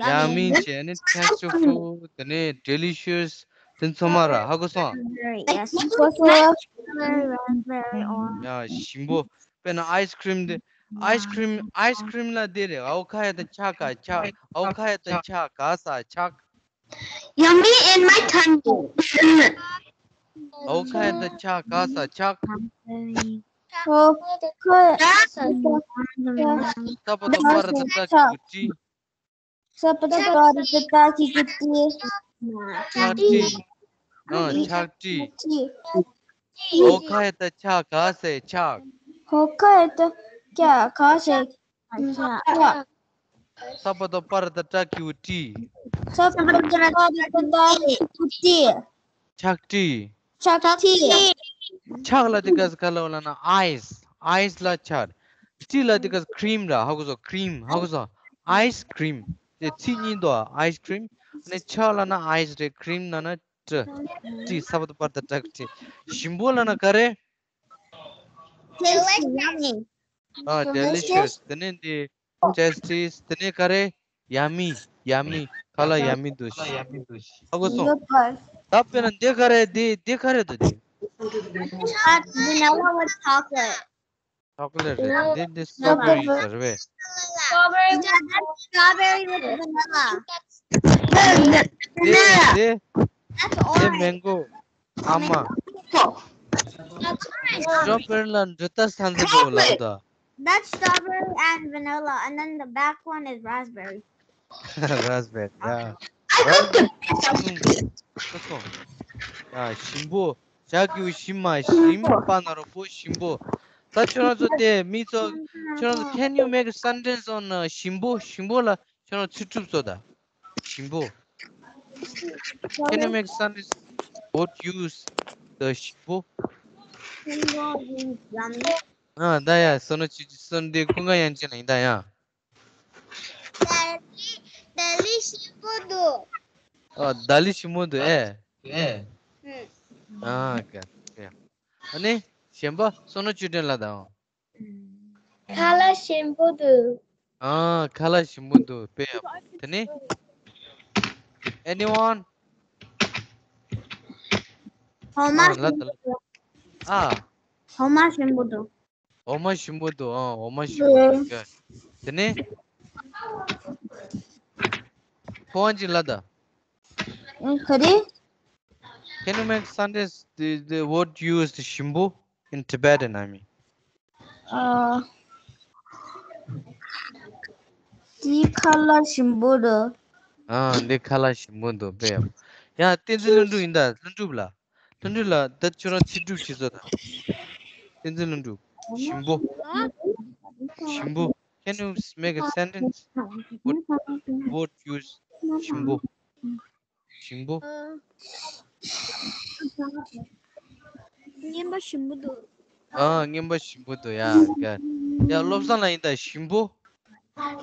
Yummy བྱས་ནས་tasteful། དེ་ནས་delicious། དེ་ཚང་མ་ར། ཧ་གོ་སོང་། Yes. Raspberry, raspberry, orange. ཡ་ཞིམ་པོ། དཔེར་ན་ice cream དེ། ice cream, ice cream ལ་དེ་རེད། ཨའོ་ཁ་ཡ་ད་ཆ་ག་ཆ། ཨའོ་ཁ་ཡ་ད་ཆ་ག་ས་ཆག Yummy in my tummy. ཨའོ་ཁ་ཡ་ད་ཆ་ག་ས་ཆག་ཨའོ་ཁ་ཡ་ད་ཆ་ག་ས་ཆག་ས་པ་ད་པ་ར་ད་ཏྲ་གི་གུ་ཏྲི། ས་པ་ད་པ་ར་ད་ཏྲ་གི་གུ་ཏྲི། ཆག་ཏྲི། ཨ། ཆག་ཏྲི། ཆག་ཏྲི། ཨའོ་ཁ་ཡ་ད་ཆ་ག་ས་ཆག་ཨའོ་ཁ་ཡ་ད་ཆ་ག་ས་ཆག་ས་པ་ད་པ་ར་ད་ཏྲ་གི་གུ་ཏྲི། ས་པ་ད་པ་ར་ད་ཏྲ་གི་གུ་ཏྲི། ཆག་ཏྲི། ཆག་ཏྲི། ཆག་ལ་དེ་ག་ས་ག་ལ་ལབ་ན་ice. ice ལ་ཆག་ཏྲི་ལ་དེ་ག་ས་cream ར། ཧ་གོ་སོང་། cream. ཧ་གོ་སོང་། ice cream. དེ་ཚིག་གཉིས་འདུག ice cream. ནས་ཆག་ལབ་ན་ice རེད། cream ལབ་ན་ཏྲི། ཏྲི། ས་པ་ད་པ་ར་ད་ཏྲ་གི་ཏྲི། ཞིམ་པོ་ལབ་ན་ག་རེ། Tasty. Yummy. ཨ། delicious. དེ་ནས་འདི་tasty། དེ་ནས་ག་རེ། yummy. yummy. ཁ་ལག་yummy འདུག་ཧ་གོ་སོང་། ད་དཔེར་ན་འདི་ག་རེ། འདི་འདི་ག་རེ་འདུག་འདི། Hot vanilla with chocolate. chocolate རེད། འདི་འདི་strawberry ཟེར་བས། Strawberry. Strawberry with vanilla. འདི་འདི། That's འདི་orange. mango. ཨ་མ། That's orange. strawberry ལ་འབྲི་ཏ་ས་འཛིན་པོ་ལབ་ད། That's strawberry and vanilla, and then the back one is raspberry. raspberry, yeah. I got the best. ཡ་ཞིམ་པོ། ཞ་གི་གུ་ཞི་མ་ཞིམ། པ་ན་རོ་པོ། ཞིམ་པོ། ད་ཁྱོད་རང་ཚོ་དེ་མི་ཚོ། ཁྱོད་རང་ཚོ། can you make a sentence on ཨ་ཞིམ་པོ། ཞིམ་པོ་ལ་ཁྱོད་རང་ཚིག་གྲུབ་བཟོ་ད། ཞིམ་པོ། Can you make sentence? What use the ཞིམ་པོ། ཨ། ད་ཡ་བསོད་ནམས་ཆོས་སྒྲོན་འདི་ཀུན་དགའ་དབྱངས་ཅན་ལ་ཡིན་ད་ཡ། ད་ལི་ཞིམ་པོ་འདུག་ཨ། ད་ལི་ཞིམ་པོ་འདུག་ཨེ། ཨེ། ཨ། ཀ་ཀ་ཨ་ནི་གཞན་པ་བསོད་ནམས་ཆོས་སྒྲོན་ལ་དང་། ཁ་ལག་ཞིམ་པོ་འདུག་ཨ། ཁ་ལག་ཞིམ་པོ་འདུག་དཔེ་ཡག་པོ། དེ་ནི། Anyone? འོ་མ། ཨ། ལ་ད་ལ། ཨ། འོ་མ་ཞིམ་པོ་འདུག་འོ་མ་ཞིམ་པོ་འདུག་ཨ། འོ་མ་ཞིམ་པོ་འདུག་དེ་ནི། ཕོ་བ་ཅིག་ལ་ད། ག་རེ། Can you make sentence the, the word used ཞིམ་པོ in Tibetan, I mean? ཨ། འདི་ཁ་ལག་ཞིམ་པོ་འདུག་ཨ། འདི་ཁ་ལག་ཞིམ་པོ་འདུག་དཔེ་ཡག་ཡ། བསྟན་འཛིན་ལྷུན་གྲུབ་ཡིན་ད། ལྷུན་གྲུབ་ལ། ལྷུན་གྲུབ་ལ་ད་ཁྱོད་རང་ཚིག་གྲུབ་བྱེད་ཚོ་ད། བསྟན་འཛིན་ལྷུན་གྲུབ། ཞིམ་པོ། ཞིམ་པོ། Can you make a sentence? What word use ཞིམ་པོ། ཞིམ་པོ། རྔན་པ་ཞིམ་པོ་འདུག་ཨ། རྔན་པ་ཞིམ་པོ་འདུག་ཡ་ག་ཡ། བློ་བཟང་ལ་ཡིན་ད། ཞིམ་པོ།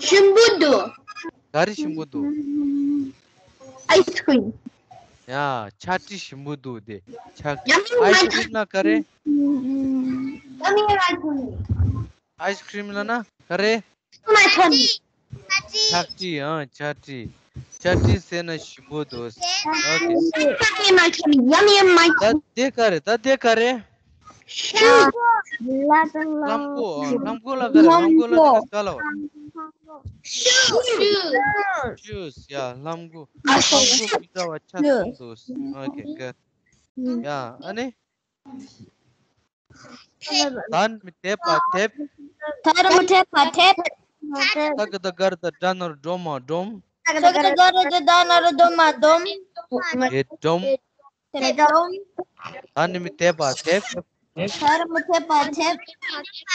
ཞིམ་པོ་འདུག་ག་རེ་ཞིམ་པོ་འདུག Ice cream. ཡ། ཆག་ཏྲི་ཞིམ་པོ་འདུག་དེ། ཆག Yummy, ice cream ལ་ག་རེ། Yummy ice cream. ice cream ལ་ན་ག་རེ། My tummy. ཆག་ཏྲི། ཨ། ཆག་ཏྲི། ཆག་ཏྲི་ཟས་ན་ཞིམ་པོ་འདུག Okay. Yummy in my tummy. Yummy in my ད་དེ་ག་རེ། ད་དེ་ག་རེ། ཤིང་། ལྷམ་གོག་ཨ། ལྷམ་གོག་ལ་ག་རེ། ལྷམ་གོག་ལ་ག་རེ། Shoes. Shoes. ཡ། ལྷམ་གོག་ལྷམ་གོག་མི་འདྲ་བ་ཆ་ཚང་འདུག Okay, good. ཡ། ཨ་ནི། ད་ནི་མི་དེབ་པ་དེབ། ད་རུ་མི་དེབ་པ་དེབ། ས་ག་བཏགས་སྒ་ར་བཏགས་སྒྲ་ན་རོ་སྒྲོ་མ་སྒྲོམ། ས་ག་བཏགས་སྒ་ར་བཏགས་སྒྲ་ན་རོ་སྒྲོ་མ་སྒྲོམ། དེ་སྒྲོམ། དེ་སྒྲོམ། ད་ནི་མི་དེབ་པ་དེབ། ད་རུ་མི་དེབ་པ་དེབ།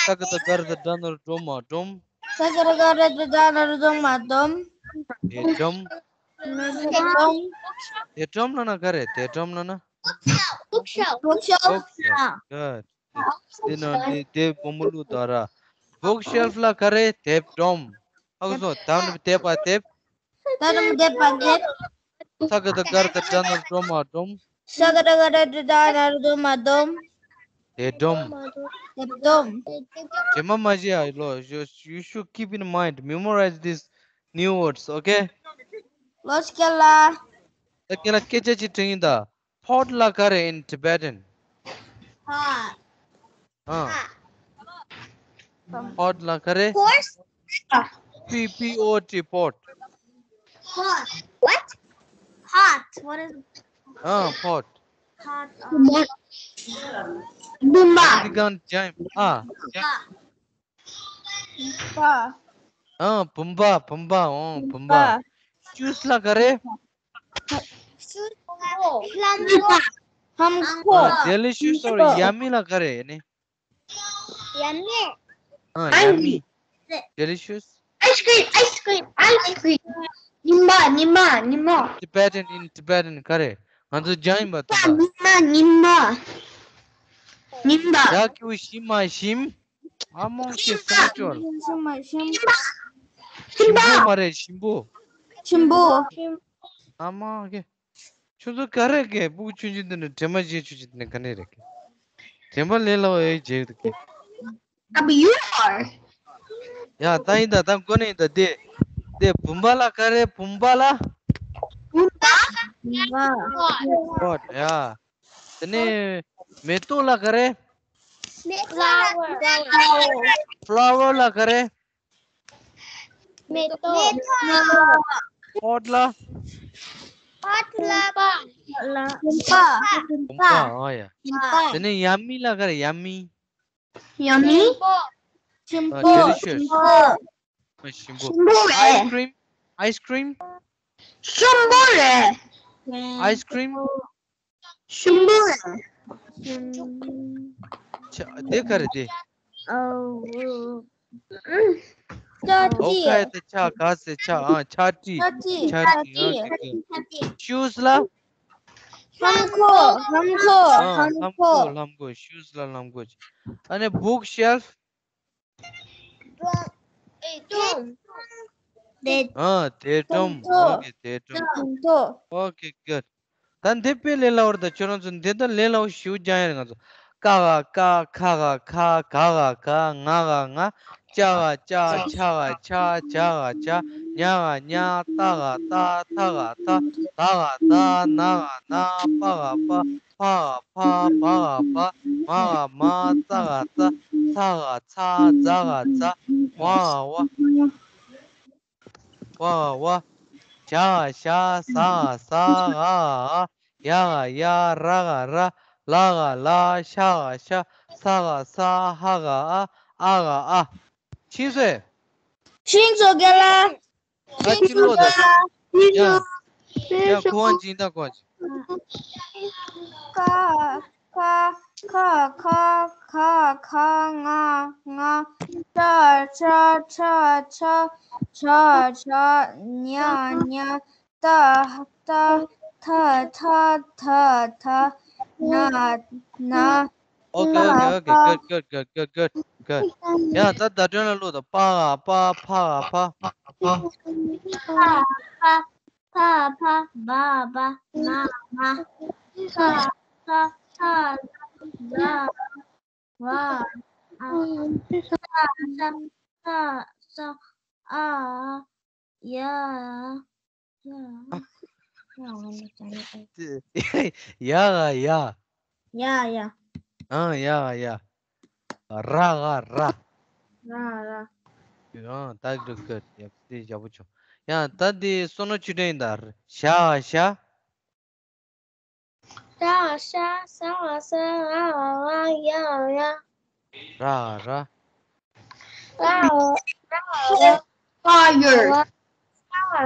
ས་ག་བཏགས་སྒ་ར་བཏགས་སྒྲ་ན་རོ་སྒྲོ་མ་སྒྲོམ། ས་ག་བཏགས་སྒ་ར་བཏགས་སྒྲ་ན་རོ་སྒྲོ་མ་སྒྲོམ། དེ་སྒྲོམ། དེ་སྒྲོམ། དེ་སྒྲོམ་ལབ་ན་ག་རེ། དེ་སྒྲོམ་ལབ་ན། Bookshelf. Bookshelf. Bookshelf. Good. དེ་ན་དེ་དེ་བུ་མོ་ལུག་ད་ར། Bookshelf ལབ་ག་རེ། དེབ་སྒྲོམ། ཧ་གོ་སོང་། ད་ནི་དེབ་པ་དེབ། ད་རུ་མི་དེབ་པ་དེབ། ས་ག་བཏགས་སྒ་ར་བཏགས་སྒྲ་ན་རོ་སྒྲོ་མ་སྒྲོམ། ས་ག་བཏགས་སྒ་ར་བཏགས་སྒྲ་ན་རོ་སྒྲོ་མ་སྒྲོམ། དེ་སྒྲོམ། དེ་སྒྲོམ། དེ་མ་མ་བྱེད་ཨ་ལོ། You, you should keep in mind, memorize these new words, okay? ལོ་སྐྱ་ལ། ད་ཁྱེད་ལ་སྐད་ཆ་ཅིག་དྲི་ཡིན་ད། Pot ལབ་ག་རེ་in Tibetan? Pot. ཨ། Pot ལབ་ག་རེ། Pot. P P O T, pot. Pot. What? Pot. What is? ཨ། Pot. Pot. བུམ་པ། བུམ་པ། འདི་གང་ཇམ། ཨ། བུམ་པ། ཨ། བུམ་པ། བུམ་པ། ཨོ། བུམ་པ། Shoes ལབ་ག་རེ། Shoes. ལྷམ་གོག་ལྷམ་གོག་ཨ། Delicious, sorry. Yummy ལབ་ག་རེ་ནི། Yummy. ཨ། Yummy. Delicious. Ice cream, ice cream, ice cream. ཉི་མ། ཉི་མ། ཉི་མ། Tibetan, in Tibetan ག་རེ། ང་ཚོ་ཇམ་པ་དང་། ཉི་མ། ཉི་མ། ཉི་མ། ཡ་ཁྱོད་ཤི་མ་ཤིམ། ཨ་མོ་ཁྱེད་སེམས་སྐྱོ། ཤིམ་མ་ཤིམ། ཤིམ་པ། ཤིམ་པོ་མ་རེད། ཤིམ་པོ། ཤིམ་པོ། ཨ་མ་ཁྱེད། ཁྱོད་ཚོ་ག་རེ་གི་སྤུ་གུ་ཆུང་ཆུང་དེ་ནི་དྲན་པ་བརྗེད་ཆུ་ཆུ་དེ་ནི་ག་ནས་རེད་གི། དྲན་པ་ལས་སླ་བ་ཨེ་བརྗེད་འདུག་གི། ཨ་བུ་ཡུ་ཨར། ཡ་ད་ཡིན་ད། ད་འགོ་ནས་ཡིན་ད། དེ་དེ་བུམ་པ་ལབ་ག་རེ། བུམ་པ་ལབ། བུམ་པ། བུམ་པ། Pot. ཡ། དེ་ནས་མེ་ཏོག་ལབ་ག་རེ། Flower. Flower ལབ་ག་རེ། མེ་ཏོག Pot ལབ། Pot ལབ། བུམ་པ། བུམ་པ། ཨ་ཡ། དེ་ནས་ཡ་མི་ལབ་ག་རེ། ཡ་མི། ཡ་མི། ཤིམ་པོ། ཨ། Delicious. ཤིམ་པོ། ཤིམ་པོ། Ice cream. Ice cream. ཤིམ་པོ་རེད། Ice cream. ཤིམ་པོ་རེད། ཆ། དེ་ག་རེ་དེ། ཨོ། ཆ་ཏི། ཨོ་ཁ་ཡ་ཏི་ཆ་ག་སེ་ཆ། ཨ། ཆ་ཏི། ཆ་ཏི། ཆ་ཏི། ཨ། Shoes ལབ། ལྷམ་གོག་ལྷམ་གོག་ཨ། ལྷམ་གོག་ལྷམ་གོག Shoes ལབ་ལྷམ་གོག་ཨ་ནི་bookshelf. དེབ་སྒྲོམ། ཨ། དེབ་སྒྲོམ། ཨོ་ཁེ། དེབ་སྒྲོམ། སྒྲོམ་ཐོག་ཨོ་ཁེ། Good. ད་འདི་དཔེ་ལས་སླ་བོ་རེད། ད་ཁྱོད་རང་ཚོ་འདི་ད་ལས་སླ་བོ་ཞེ་པོ་རྒྱག་ཡ་རེད། ང་ཚོ་ཀ་ག་ཀ། ཁ་ག་ཁ། ག་ག་ག། ང་ག་ང་། ཅ་ག་ཅ། ཆ་ག་ཆ། ཇ་ག་ཇ། ཉ་ག་ཉ། ཏ་ག་ཏ། ཐ་ག་ཐ། ད་ག་ད། ན་ག་ན། པ་ག་པ། ཕ་ག་ཕ། བ་ག་བ། མ་ག་མ། ཙ་ག་ཙ། ཚ་ག་ཚ། ཛ་ག་ཛ། ཝ་ག་ཝ། ཝ་ག་ཝ། ཞ་ག་ཞ། ཟ་ག་ཟ། འ་ག་འ། ཡ་ག་ཡ། ར་ག་ར། ལ་ག་ལ། ཤ་ག་ཤ། ས་ག་ས། ཧ་ག་ཧ། ཨ་ག་ཨ། ཤེས་སོང་། ཤེས་སོང་རྒན་ལགས། ཨ་ཅི་ལོ་ད། ཡ། ཡ་ཁོ་བ་ཅིག་ད་ཁོ་བ་ཅིག་ཀ་ཀ་ཁ་ཁ་ཁ་ཁ་ང་ང་། ཅ་ཅ་ཆ་ཆ་ཆ་ཆ། ཉ་ཉ། ཏ་ཏ། ཐ་ཐ་ཐ་ཐ། ན་ན། Okay, okay, okay. Good, good, good, good, good, good. ཡ་ད་བརྡ་སྤྲོད་ལ་ཀློག་དང་། པ་ག་པ། ཕ་ག་ཕ། ཕ་ཕ་བ་བ། མ་མ། ས་ས་ས། ཟ་བ། ཨ། ས་ས་ས་ས། ཨ། ཡ། ཡ། ཡ། ཡ་ག་ཡ། ཡ་ཡ། ཨ། ཡ་ག་ཡ། ར་ག་ར། ར་ར། ཡང་ད་འགྲིག་གི། ཡག་དེ་ཡག་པོ་བྱུང་། ཡང་ད་དེ་བསོད་ནམས་ཆོས་སྒྲོན་ཡིན་ད། ཤ་ཤ། ར་ཤ་ས་ས་ཨ་ཨ་ཡ་ཡ། ར་ར། ར་ར་ར། Fire.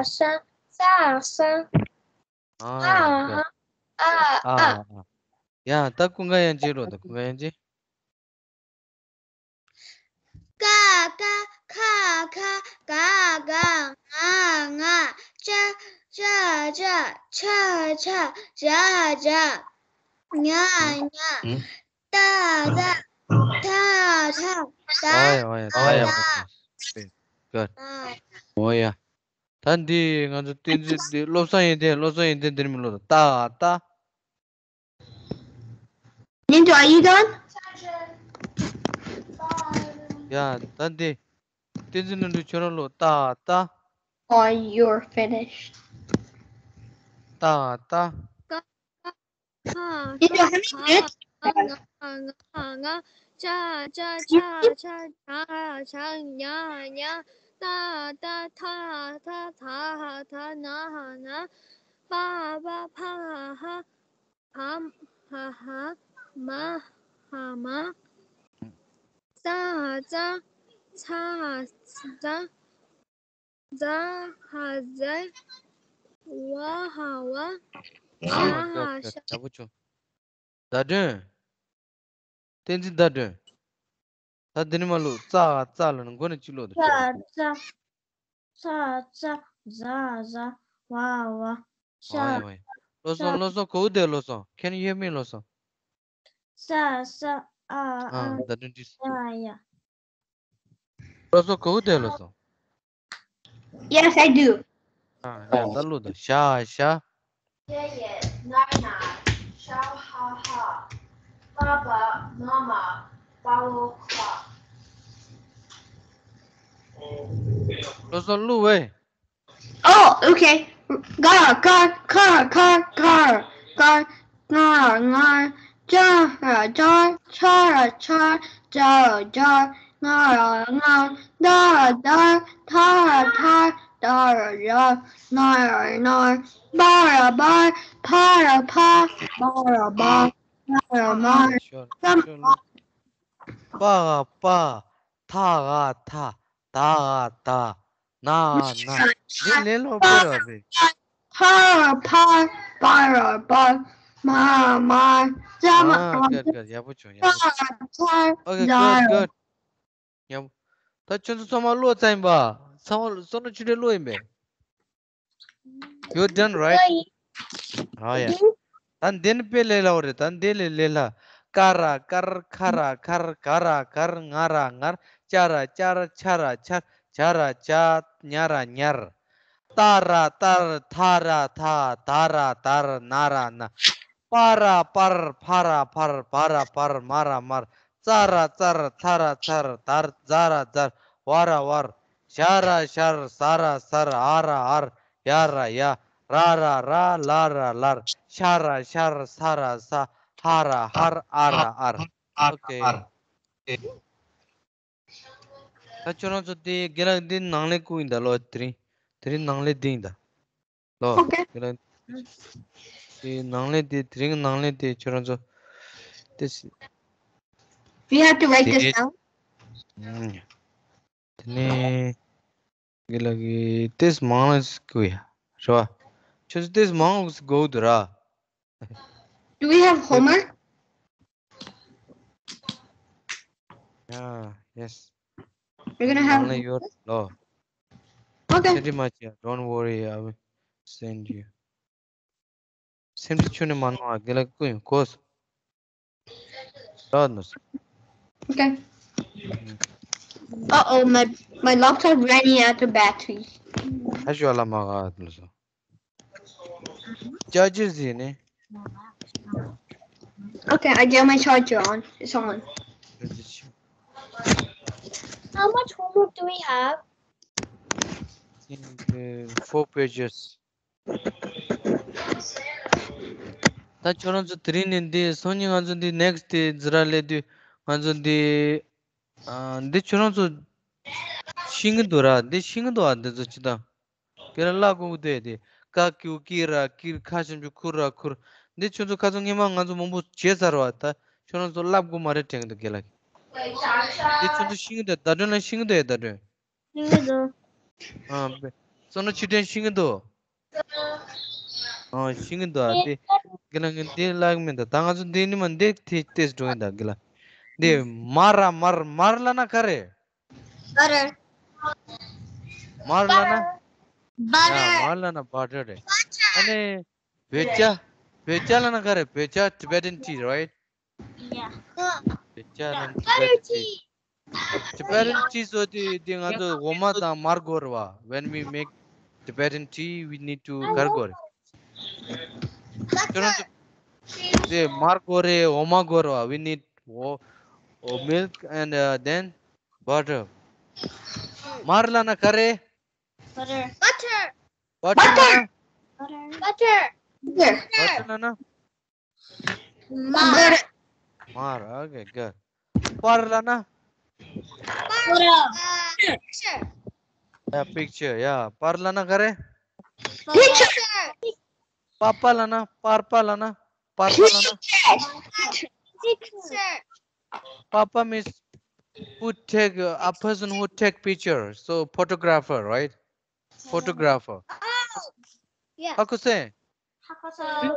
ས་ས་ས་ས། ཨ་ཨ་ཨ་ཨ། ཡ་ད་ཀུན་དགའ་དབྱངས་ཅན་ལོ། ད་ཀུན་དགའ་དབྱངས་ཅན། ཀ་ཀ་ཁ་ཁ་ག་ག་ང་ང་ཅ་ཅ་ཅ་ཆ་ཆ་ཇ་ཇ་ཉ་ཉ་ཏ་ཏ་ཐ་ཐ་ད་ཨ་ཡ་ཨ་ཡ་ད་ཡ་ད་ཡ། ཨ། འོ་ཡ། ད་འདི་ང་ཚོ་བསྟན་འཛིན་འདི་བློ་བཟང་ཡོན་ཏན། བློ་བཟང་ཡོན་ཏན་འདིར་མི་ལོ་ད་ད། Ninja, are you done? ཡ་ད་འདི་བསྟན་འཛིན་ནོར་བུ་ཁྱོད་རང་ལོ་ད་ད། Oh, you're finished. ད་ད། ཁ་ཁ་ཁ་ཁ་ང་ང་ང་ཅ་ཅ་ཆ་ཆ་ཇ་ཇ་ཉ་ཉ་ཏ་ཏ་ཐ་ཐ་ཐ་ཧ་ཐ་ན་ཧ་ན་པ་པ་ཕ་ཧ་ཧ་བ་ཧ་ཧ་མ་ཧ་མ་ཙ་ཙ་ཚ་ཙ། ཛ་ཧ་ཛ། ཝ་ཧ་ཝ། ཤ་ཧ་ཤ། ཡག་པོ་བྱུང་། བརྡ་སྒྲོན། བསྟན་འཛིན་བརྡ་སྒྲོན། ད་འདི་ནས་མར་ཀློག་ཙ་ཧ་ཙ་ལབ་ནས་མགོ་ནས་གཅིག་ཀློག་དང་། ཙ་ཙ། ཚ་ཚ། ཛ་ཛ། ཝ་ཝ། ཤ། ཨ་ཡ་ཨ་ཡ། བློ་བཟང་བློ་བཟང་ག་པར་བསྡད། བློ་བཟང་། Can you hear me? བློ་བཟང་། ས་ས་ཨ་ཨ། ཨ་བརྡ་སྒྲོན་འདི། ཡ་ཡ། བློ་བཟང་ག་པར་བསྡད། བློ་བཟང་། Yes, I do. ཨ་ཡ་ད་ཀློག་དང་། ཤ་ཤ། ཡེ་ཡེ་ན་ན་ཤ་ཧ་ཧ། པ་པ་མ་མ་པ་བོ་ཁ། བློ་བཟང་ཀློག་ཝེ། Oh, okay. ག་ག་ཁ་ཁ་གར་གར། ང་ང་ཅ་ར་ཅར་ཆ་ར་ཆར་ཇ་ར་ཇར། ང་ར་ང་ད་ར་དར་ཐ་ར་ཐར་ད་ར་ར། ན་ར་ནར་བ་ར་བར་ཕ་ར་ཕར་མ་ར་མར་ང་ར་མར་ཙམ། པ་ག་པ། ཐ་ག་ཐ། ད་ག་ད། ན་ག་ན། འདི་ལས་སླ་པོ་ར་རེད། ཧ་ར་ཧར། པ་ར་པར། མ་ར་མར། ཙ་མ། ཨ་good good། ཡག་པོ་བྱུང་། ཡག་པོ་བྱུང་། ཚར། Okay, good good། ཡག་པོ། ད་ཁྱོད་ཚོ་ཚང་མ་ཀློག་ཚར་ཡིན་པ། ཚང་མ་བསོད་ནམས་ཆོས་སྒྲོན་ཀློག་ཡིན་པས། You done, right? ཨ་ཡ། ཨ་ཡ། ད་འདི་ནི་དཔེ་ལས་སླ་པོ་རེད། ད་འདི་ལས་ལས་སླ། ཀ་ར་ཀར། ཁ་ར་ཁར། ག་ར་གར། ང་ར་ངར། ཅ་ར་ཅར། ཆ་ར་ཆར། ཇ་ར་ཇར། ཉ་ར་ཉར། ཏ་ར་ཏར། ཐ་ར་ཐར། ད་ར་དར། ན་ར་ནར། པ་ར་པར། ཕ་ར་ཕར། བ་ར་བར། མ་ར་མར། ཙ་ར་ཙར། ཚ་ར་ཚར། དར། ཛ་ར་ཛར། ཝ་ར་ཝར། ཞ་ར་ཞར། ཟ་ར་ཟར། འ་ར་འར། ཡ་ར་ཡར། ར་ར་ར། ལ་ར་ལར། ཤ་ར་ཤར། ས་ར་སར། ཧ་ར་ཧར། ཨ་ར་ཨར། ཨོ་ཁེ། ད་ཁྱོད་རང་ཚོ་དེ་རྒན་ལགས་འདི་ནང་ལས་བསྐུར་ཡིན་ད་ལོ། དེ་རིང་དེ་རིང་ནང་ལས་འདི་ཡིན་ད་ལོ། Okay. རྒན་ལགས་དེ་ནང་ལས་དེ་དེ་རིང་ནང་ལས་དེ་ཁྱོད་རང་ཚོ་དེ་སི། We have to write this དེ་down. ཨུམ། དེ་ནས་རྒན་ལགས་ཀྱིས་དེ་སི་མང་ལ་བསྐུར་ཡ་རེད་བ། ཁྱོད་ཚོ་དེ་སི་མང་ལ་བསྐུར་དགོས་འདུག་ར། Do we have homework? Yeah, yes. We're gonna have. Only your law. Okay. Pretty much, yeah. Don't worry, I will send you. Send it to me, man. Okay. Uh-oh, my my laptop running out of battery. Charger is in it. Okay, I get my charger on. It's on. How much homework do we have? I think, uh, four pages. ད་ཁྱོད་རང་ཚོ་དེ་རིང་ནས་འདི་སང་ཉིན་ང་ཚོ་འདི་next day འཛི་ར་ལས་དུས་ང་ཚོ་འདི། ཨ། འདི་ཁྱོད་རང་ཚོ་ ཤེས་ཀྱི་འདུག་ར། འདི་ཤེས་ཀྱི་འདུག་ཨ། འདི་ཚོ་ཅི་དང་། ཁྱེད་རང་བཀླག་དགོས་ཀྱི་འདུག་དེ། ཀ་ཀུ་ཀི་ར་ཀིར། ཁ་ཞབས་ཀྱུ་ཁུ་ར་ཁུར། འདི་ཁྱོད་ཚོ་ཁ་སང་སྔོན་མ་ང་ཚོ་མང་པོ་བྱས་ཚར་བ། ད་ཁྱོད་རང་ཚོ་བསླབ་དགོས་མ་རེད་དྲན་གྱི་འདུག་རྒན་ལགས། འདི་ཁྱོད་ཚོ་ཤེས་ཀྱི་འདུག་བརྡ་སྤྲོད་ལ་ཤེས་ཀྱི་འདུག་ཨེ། བརྡ་སྤྲོད། ཤེས་ཀྱི་འདུག་ཨ། བསོད་ནམས་ཆོས་སྒྲོན་ཤེས་ཀྱི་འདུག་ཨ། ཤེས་ཀྱི་འདུག་ཨ། དེ་རྒན་ལགས་ངས་འདི་བཀླག་མི་འདུག་ད་ང་ཚོ་འདི་ནི་མ་འདི་དེ་ཏེས་འགྲོ་ཡིན་ད་རྒན་ལགས། འདི་མར་ར་མར། མར་ལབ་ན་ག་རེ། Butter. མར་ལབ་ན། Butter. ཡ། Butter. མར་ལབ་ན་butter རེད། Butter. ཨ་ནི་བོད་ཇ། བོད་ཇ་ལབ་ན་ག་རེ། བོད་ཇ། Tibetan tea, right? Yeah. བོད་ཇ་ལབ་ན་Tibetan tea. Tibetan tea ཟེར་དུས་དེ་ང་ཚོ་འོ་མ་དང་མར་དགོས་རེད་བ། When we make Tibetan tea, we need to ག་རེ་དགོས་རེད། ཁྱོད་རང་ཚོ་དེ་མར་དགོས་རེད། འོ་མ་དགོས་རེད་བ། We need o- o- milk and, uh, then butter. མར་ལབ་ན་ག་རེ། Butter. Butter. Butter ལབ་ན། Butter. Butter. Butter ལབ་ན། མར། མར། Okay, good. པར་ལབ་ན། Photo. Picture. Yeah, picture. Yeah, པར་ལབ་ན་ག་རེ། Picture. པ་པ་ལབ་ན། པར་པ་ལབ་ན། པར་པ་ལབ་ན། Picture. Picture. པ་པ means who take, uh, a person who take picture. So photographer, right? Photographer. Oh. Yeah. ཧ་གོ་སོང་། ཧ་གོ་སོང་།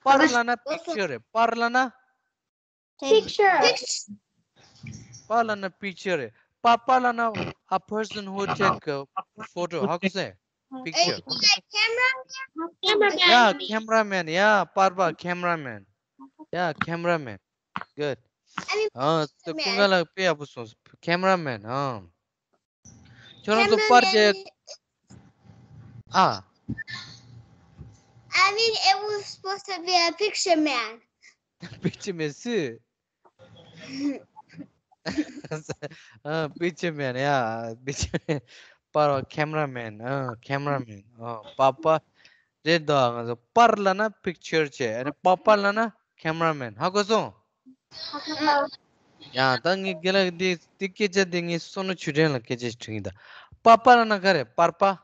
པར་ལབ་ན་picture རེད། པར་ལབ་ན། Picture. པ་ལབ་ན་picture རེད། པ་པ་ལབ་ན། a person who take a photo. ཧ་གོ་སོང་། Picture. Is it a camera? Cameraman. Yeah, cameraman. Yeah, པར་པ། cameraman. Yeah, cameraman. Good. I mean, ཨ། ད་ཀུན་དགའ་ལགས་དཔེ་ཡག་པོ་སོང་། cameraman. ཨ། ཁྱོད་རང་ཚོ་པར་རྒྱག་ཨ། I mean, it was supposed to be a picture man. Picture man སུ། ཨ། picture man, yeah, picture man. པར་བ། cameraman. ཨ། cameraman. ཨ། པ་པ་རེད་དོ། ང་ཚོ་པར་ལབ་ན་picture བྱས། ཨ་ནི་པ་པ་ལབ་ན་cameraman. ཧ་གོ་སོང་། ཡ། ད་ངས་རྒན་ལགས་འདི་འདི་སྐད་ཆ་འདི་ངས་བསོད་ནམས་ཆོས་སྒྲོན་ལ་སྐད་ཆ་དྲིས་ཡིན་ད། པ་པ་ལབ་ན་ག་རེ། པར་པ།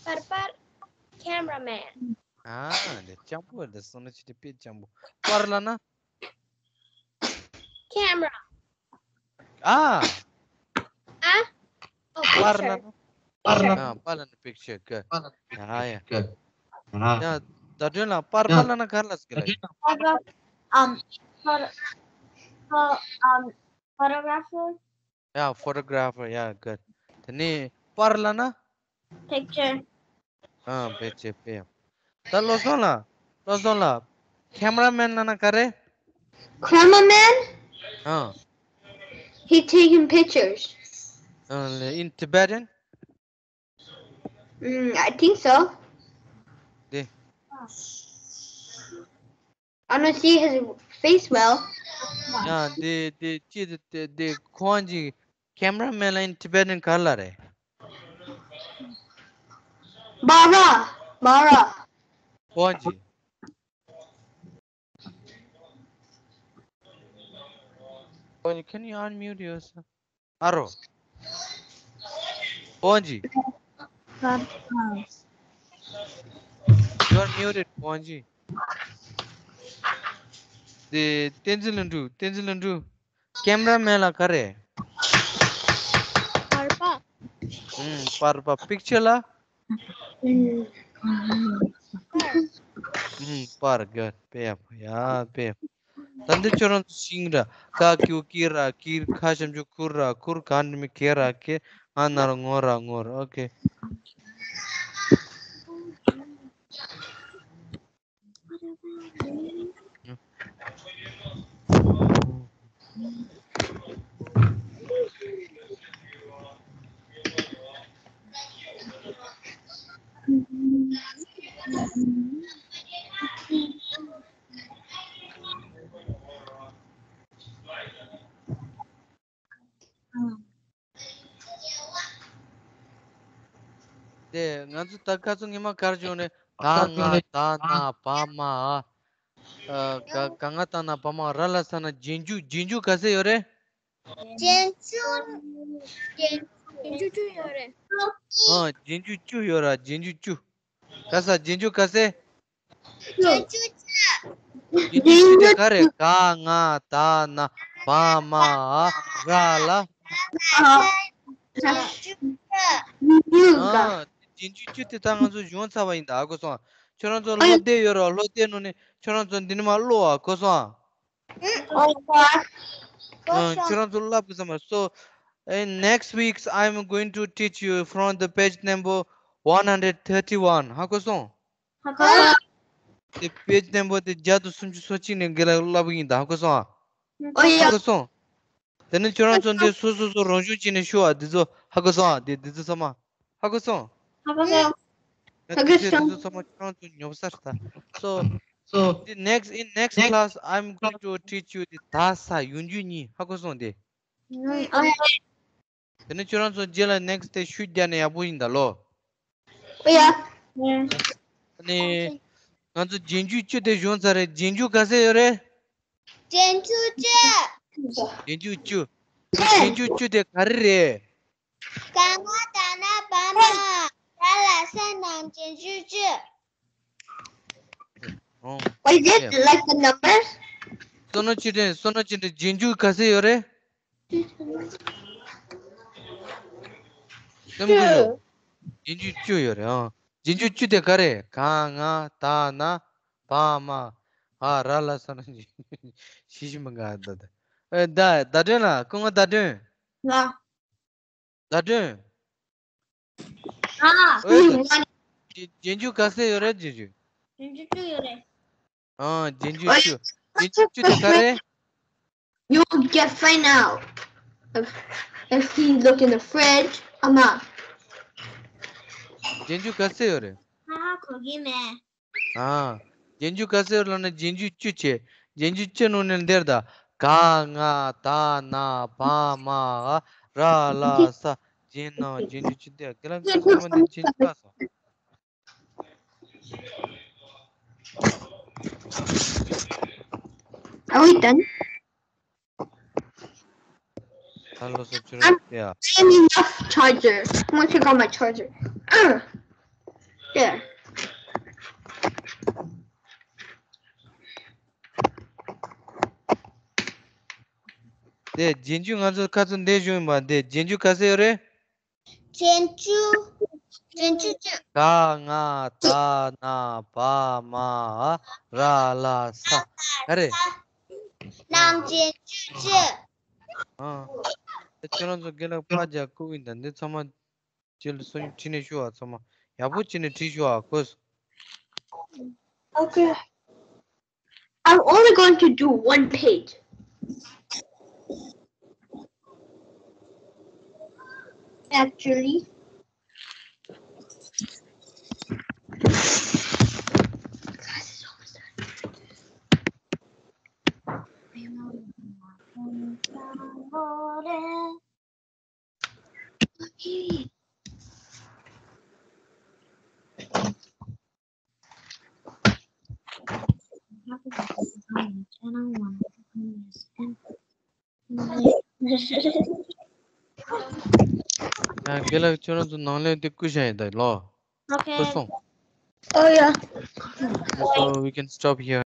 པར་པ། cameraman. ཨ། འདི་སྤྱང་པོ་རེད། བསོད་ནམས་ཆོས་སྒྲོན་དཔེ་སྤྱང་པོ། པར་ལབ་ན། Camera. ཨ། ཨ། Oh, པར་picture. ལབ་ན། པར་ལབ་ན། ཨ། པར་ལབ་ན་picture. Good. ཡ་ཡ། ཡ། བརྡ་སྤྲོད་ལ་པར་པ་ལབ་ན་ག་རེ་ལབ་ཟེར་གི་ལགས། Photo-, um, photo-, pho- um, photographer. Yeah, photographer. Yeah, good. དེ་ནས་པར་ལབ་ན། Picture. ཨ། picture. དཔེ་ཡག་ད་བློ་བཟང་ལགས། བློ་བཟང་ལགས། cameraman ལབ་ན་ག་རེ། Cameraman? ཨ། He taking pictures. ཨ། in Tibetan? Mm, I think so. དེ། I don't see his face well. ཡ། དེ་དེ་ཅི་དེ་དེ་དེ་ཁོང་གི་cameraman ལ་in Tibetan ག་རེ་ལབ་རེད། Bara, Bara. ཁོང་གི། ཁོང་གི། Can you unmute yourself? ཨ་རོ། ཁོང་གི། You're muted, ཁོང་གི། དེ་བསྟན་འཛིན་ལྷུན་གྲུབ། བསྟན་འཛིན་ལྷུན་གྲུབ། cameraman ལབ་ག་རེ། པར་པ། ཨུམ། པར་པ། picture ལབ། ཨུམ། པར། good. དཔེ་ཡག་པོ། ཡ། དཔེ་ཡག་པོ། ད་འདི་ཁྱོད་རང་ཚོ་ཤེས་ར། ཀ་ཀུ་ཀི་ར་ཀིར། ཁ་ཞབས་ཀྱུ་ཁུ་ར་ཁུར། ག་འགྲེང་བུ་གེ་ར་གེ། ང་ན་རོ་ངོ་ར་ངོར། Okay. དེ་ང་ཚོ་ད་ཁ་སང་ཉི་མ་གར་བྱུང་ནས་ད་ང་ད་ན་བ་མ། ཨ། ག་ག་ང་ད་ན་བ་མ་ར་ལ་ས་ན་རྗེས་འཇུག་རྗེས་འཇུག་ག་ཚད་ཡོད་རེད། རྗེས་འཇུག་རྗེས་འཇུག་བཅུ་ཡོད་རེད། ཨ། རྗེས་འཇུག་བཅུ་ཡོད་ར། རྗེས་འཇུག་བཅུ། ག་ས་རྗེས་འཇུག་ག་ས། རྗེས་འཇུག་བཅུ། རྗེས་འཇུག་བཅུ་དེ་ག་རེ། ག་ང་ད་ན་བ་མ་འ་ར་ལ། རྗེས་འཇུག་བཅུ། ཨ། རྗེས་འཇུག་བཅུ་དེ་ད་ང་ཚོ་སྦྱོང་ཚར་བ་ཡིན་ད། ཨ། གོ་སོང་། ཁྱོད་རང་ཚོ་ཀློག་དེབ་ཡོད་ར། ཀློག་དེབ་ནང་ནས་ཁྱོད་རང་ཚོ་འདི་ནས་མར་ཀློག་ཨ། གོ་སོང་། ཨ། ཁྱོད་རང་ཚོ་བསླབ་དགོས་ས་མ་རེད། So, in next weeks, I am going to teach you from the page number one hundred thirty-one. ཧ་གོ་སོང་། ཧ་གོ་སོང་། དེ་page number དེ་བརྒྱ་དང་སུམ་ཅུ་སོ་གཅིག་ནས་དགེ་ལགས་བསླབ་གི་ཡིན་ད། ཧ་གོ་སོང་ཨ། ཨོ་ཡ། ཧ་གོ་སོང་། དེ་ནས་ཁྱོད་རང་ཚོ་འདི་སོ་སོ་སོ་རང་སྦྱོང་བྱས་ནས་ཤོག་ཨ། འདི་ཚོ་ཧ་གོ་སོང་ཨ། དེ་འདི་ཚོ་ཚང་མ་ཧ་གོ་སོང་། ཧ་གོ་སོང་། ཧ་གོ་སོང་། དེ་ཚོ་ཚང་མ་ཁྱོད་རང་ཚོ་ཉོབ་ས་རེད་ད། So, so, the next, in next class, I'm going to teach you the ད་ས་ཡོང་རྒྱུ་གཉིས། ཧ་གོ་སོང་དེ། ཨོ་ཡ། དེ་ནས་ཁྱོད་རང་ཚོ་རྗེས་ལ་next day ཤུགས་རྒྱག་ནས་ཡག་པོ་ཡིན་ད་ལོ། ཨོ་ཡ། ཨ་ནི། ང་ཚོ་རྗེས་འཇུག་བཅུ་དེ་སྦྱོང་ཚར་རེད། རྗེས་འཇུག་ག་ཚོད་ཡོད་རེད། རྗེས་འཇུག་བཅུ། རྗེས་འཇུག་བཅུ། རྗེས་འཇུག་བཅུ་དེ་ག་རེ་རེད། ག་ང་ད་ན་བ་མ་ར་ལ་ས་ནང་རྗེས་འཇུག་བཅུ། ཨོ། Is it like the numbers? བསོད་ནམས་ཆོས་སྒྲོན། བསོད་ནམས་ཆོས་སྒྲོན། རྗེས་འཇུག་ག་ཚོད་ཡོད་རེད། སེམས་ཁུར་ཡོད། རྗེས་འཇུག་བཅུ་ཡོད་རེད་ཨང་། རྗེས་འཇུག་བཅུ་དེ་ག་རེ། ག་ང་ད་ན་བ་མ་འ་ར་ལ་ས་ན། ཤི་ཤི་མ་ག་ད་ད། ཨེ་ད་ཟླ་སྒྲོན་ལགས། སྐུ་ངོ་ཟླ་སྒྲོན། ལགས། ཟླ་སྒྲོན། ཨ། ཨོ་ཡ། རྗེས་འཇུག་ག་ཚོད་ཡོད་རེད། རྗེས་འཇུག་རྗེས་འཇུག་བཅུ་ཡོད་རེད། ཨ། རྗེས་འཇུག་བཅུ། རྗེས་འཇུག་བཅུ་དེ་ག་རེ། You'll get find out if, if he look in the fridge or not. རྗེས་འཇུག་ག་ཚོད་ཡོད་རེད། ཧ་ཧ་གོ་གི་མེད། ཨ། རྗེས་འཇུག་ག་ཚོད་ཡོད་ལབ་ན་རྗེས་འཇུག་བཅུ་བྱས། རྗེས་འཇུག་བཅུ་ནང་ནས་འདིར་ད། ག་ང་ད་ན་བ་མ་འ་ར་ལ་ས། རྗེས་ནང་རྗེས་འཇུག་བཅུ་འདི་དགེ་ལགས་ཚོ་ཚང་མ་འདི་བྱེད་ཀྱི་ལགས་སོ། Are we done? Hello, sir. I'm, yeah. I am enough charger. I'm gonna take out my charger. Uh, there. དེ་རྗེས་འཇུག་ང་ཚོ་ཁ་ཚོ་འདས་བྱུང་ཡིན་པ། དེ་རྗེས་འཇུག་ག་ཚོད་ཡོད་རེད། རྗེས་འཇུག་རྗེས་འཇུག་བཅུ། ག་ང་ད་ན་བ་མ་འ་ར་ལ་ས། ག་རེ། ནང་རྗེས་འཇུག་བཅུ། ཨ། དེ་ཁྱོད་རང་ཚོ་དགེ་ལགས་པར་རྒྱག་བསྐུར་གི་ཡིན་ད། འདི་ཚང་མ་རྗེས་ལ་སོ་ཉིན་བྲིས་ནས་ཤོག་ཨ། ཚང་མ་ཡག་པོ་བྱས་ནས་བྲིས་ཤོག་ཨ། གོ་སོང་། Okay. I'm only going to do one page. Actually. ཡང་དགེ་ལགས་ཁྱོད་རང་ཚོ་ནང་ལས་དེ་བསྐུར་བཞག་ཡིན་ད་ལོ། Okay. བསྐུར་སོང་། Oh yeah. So we can stop here.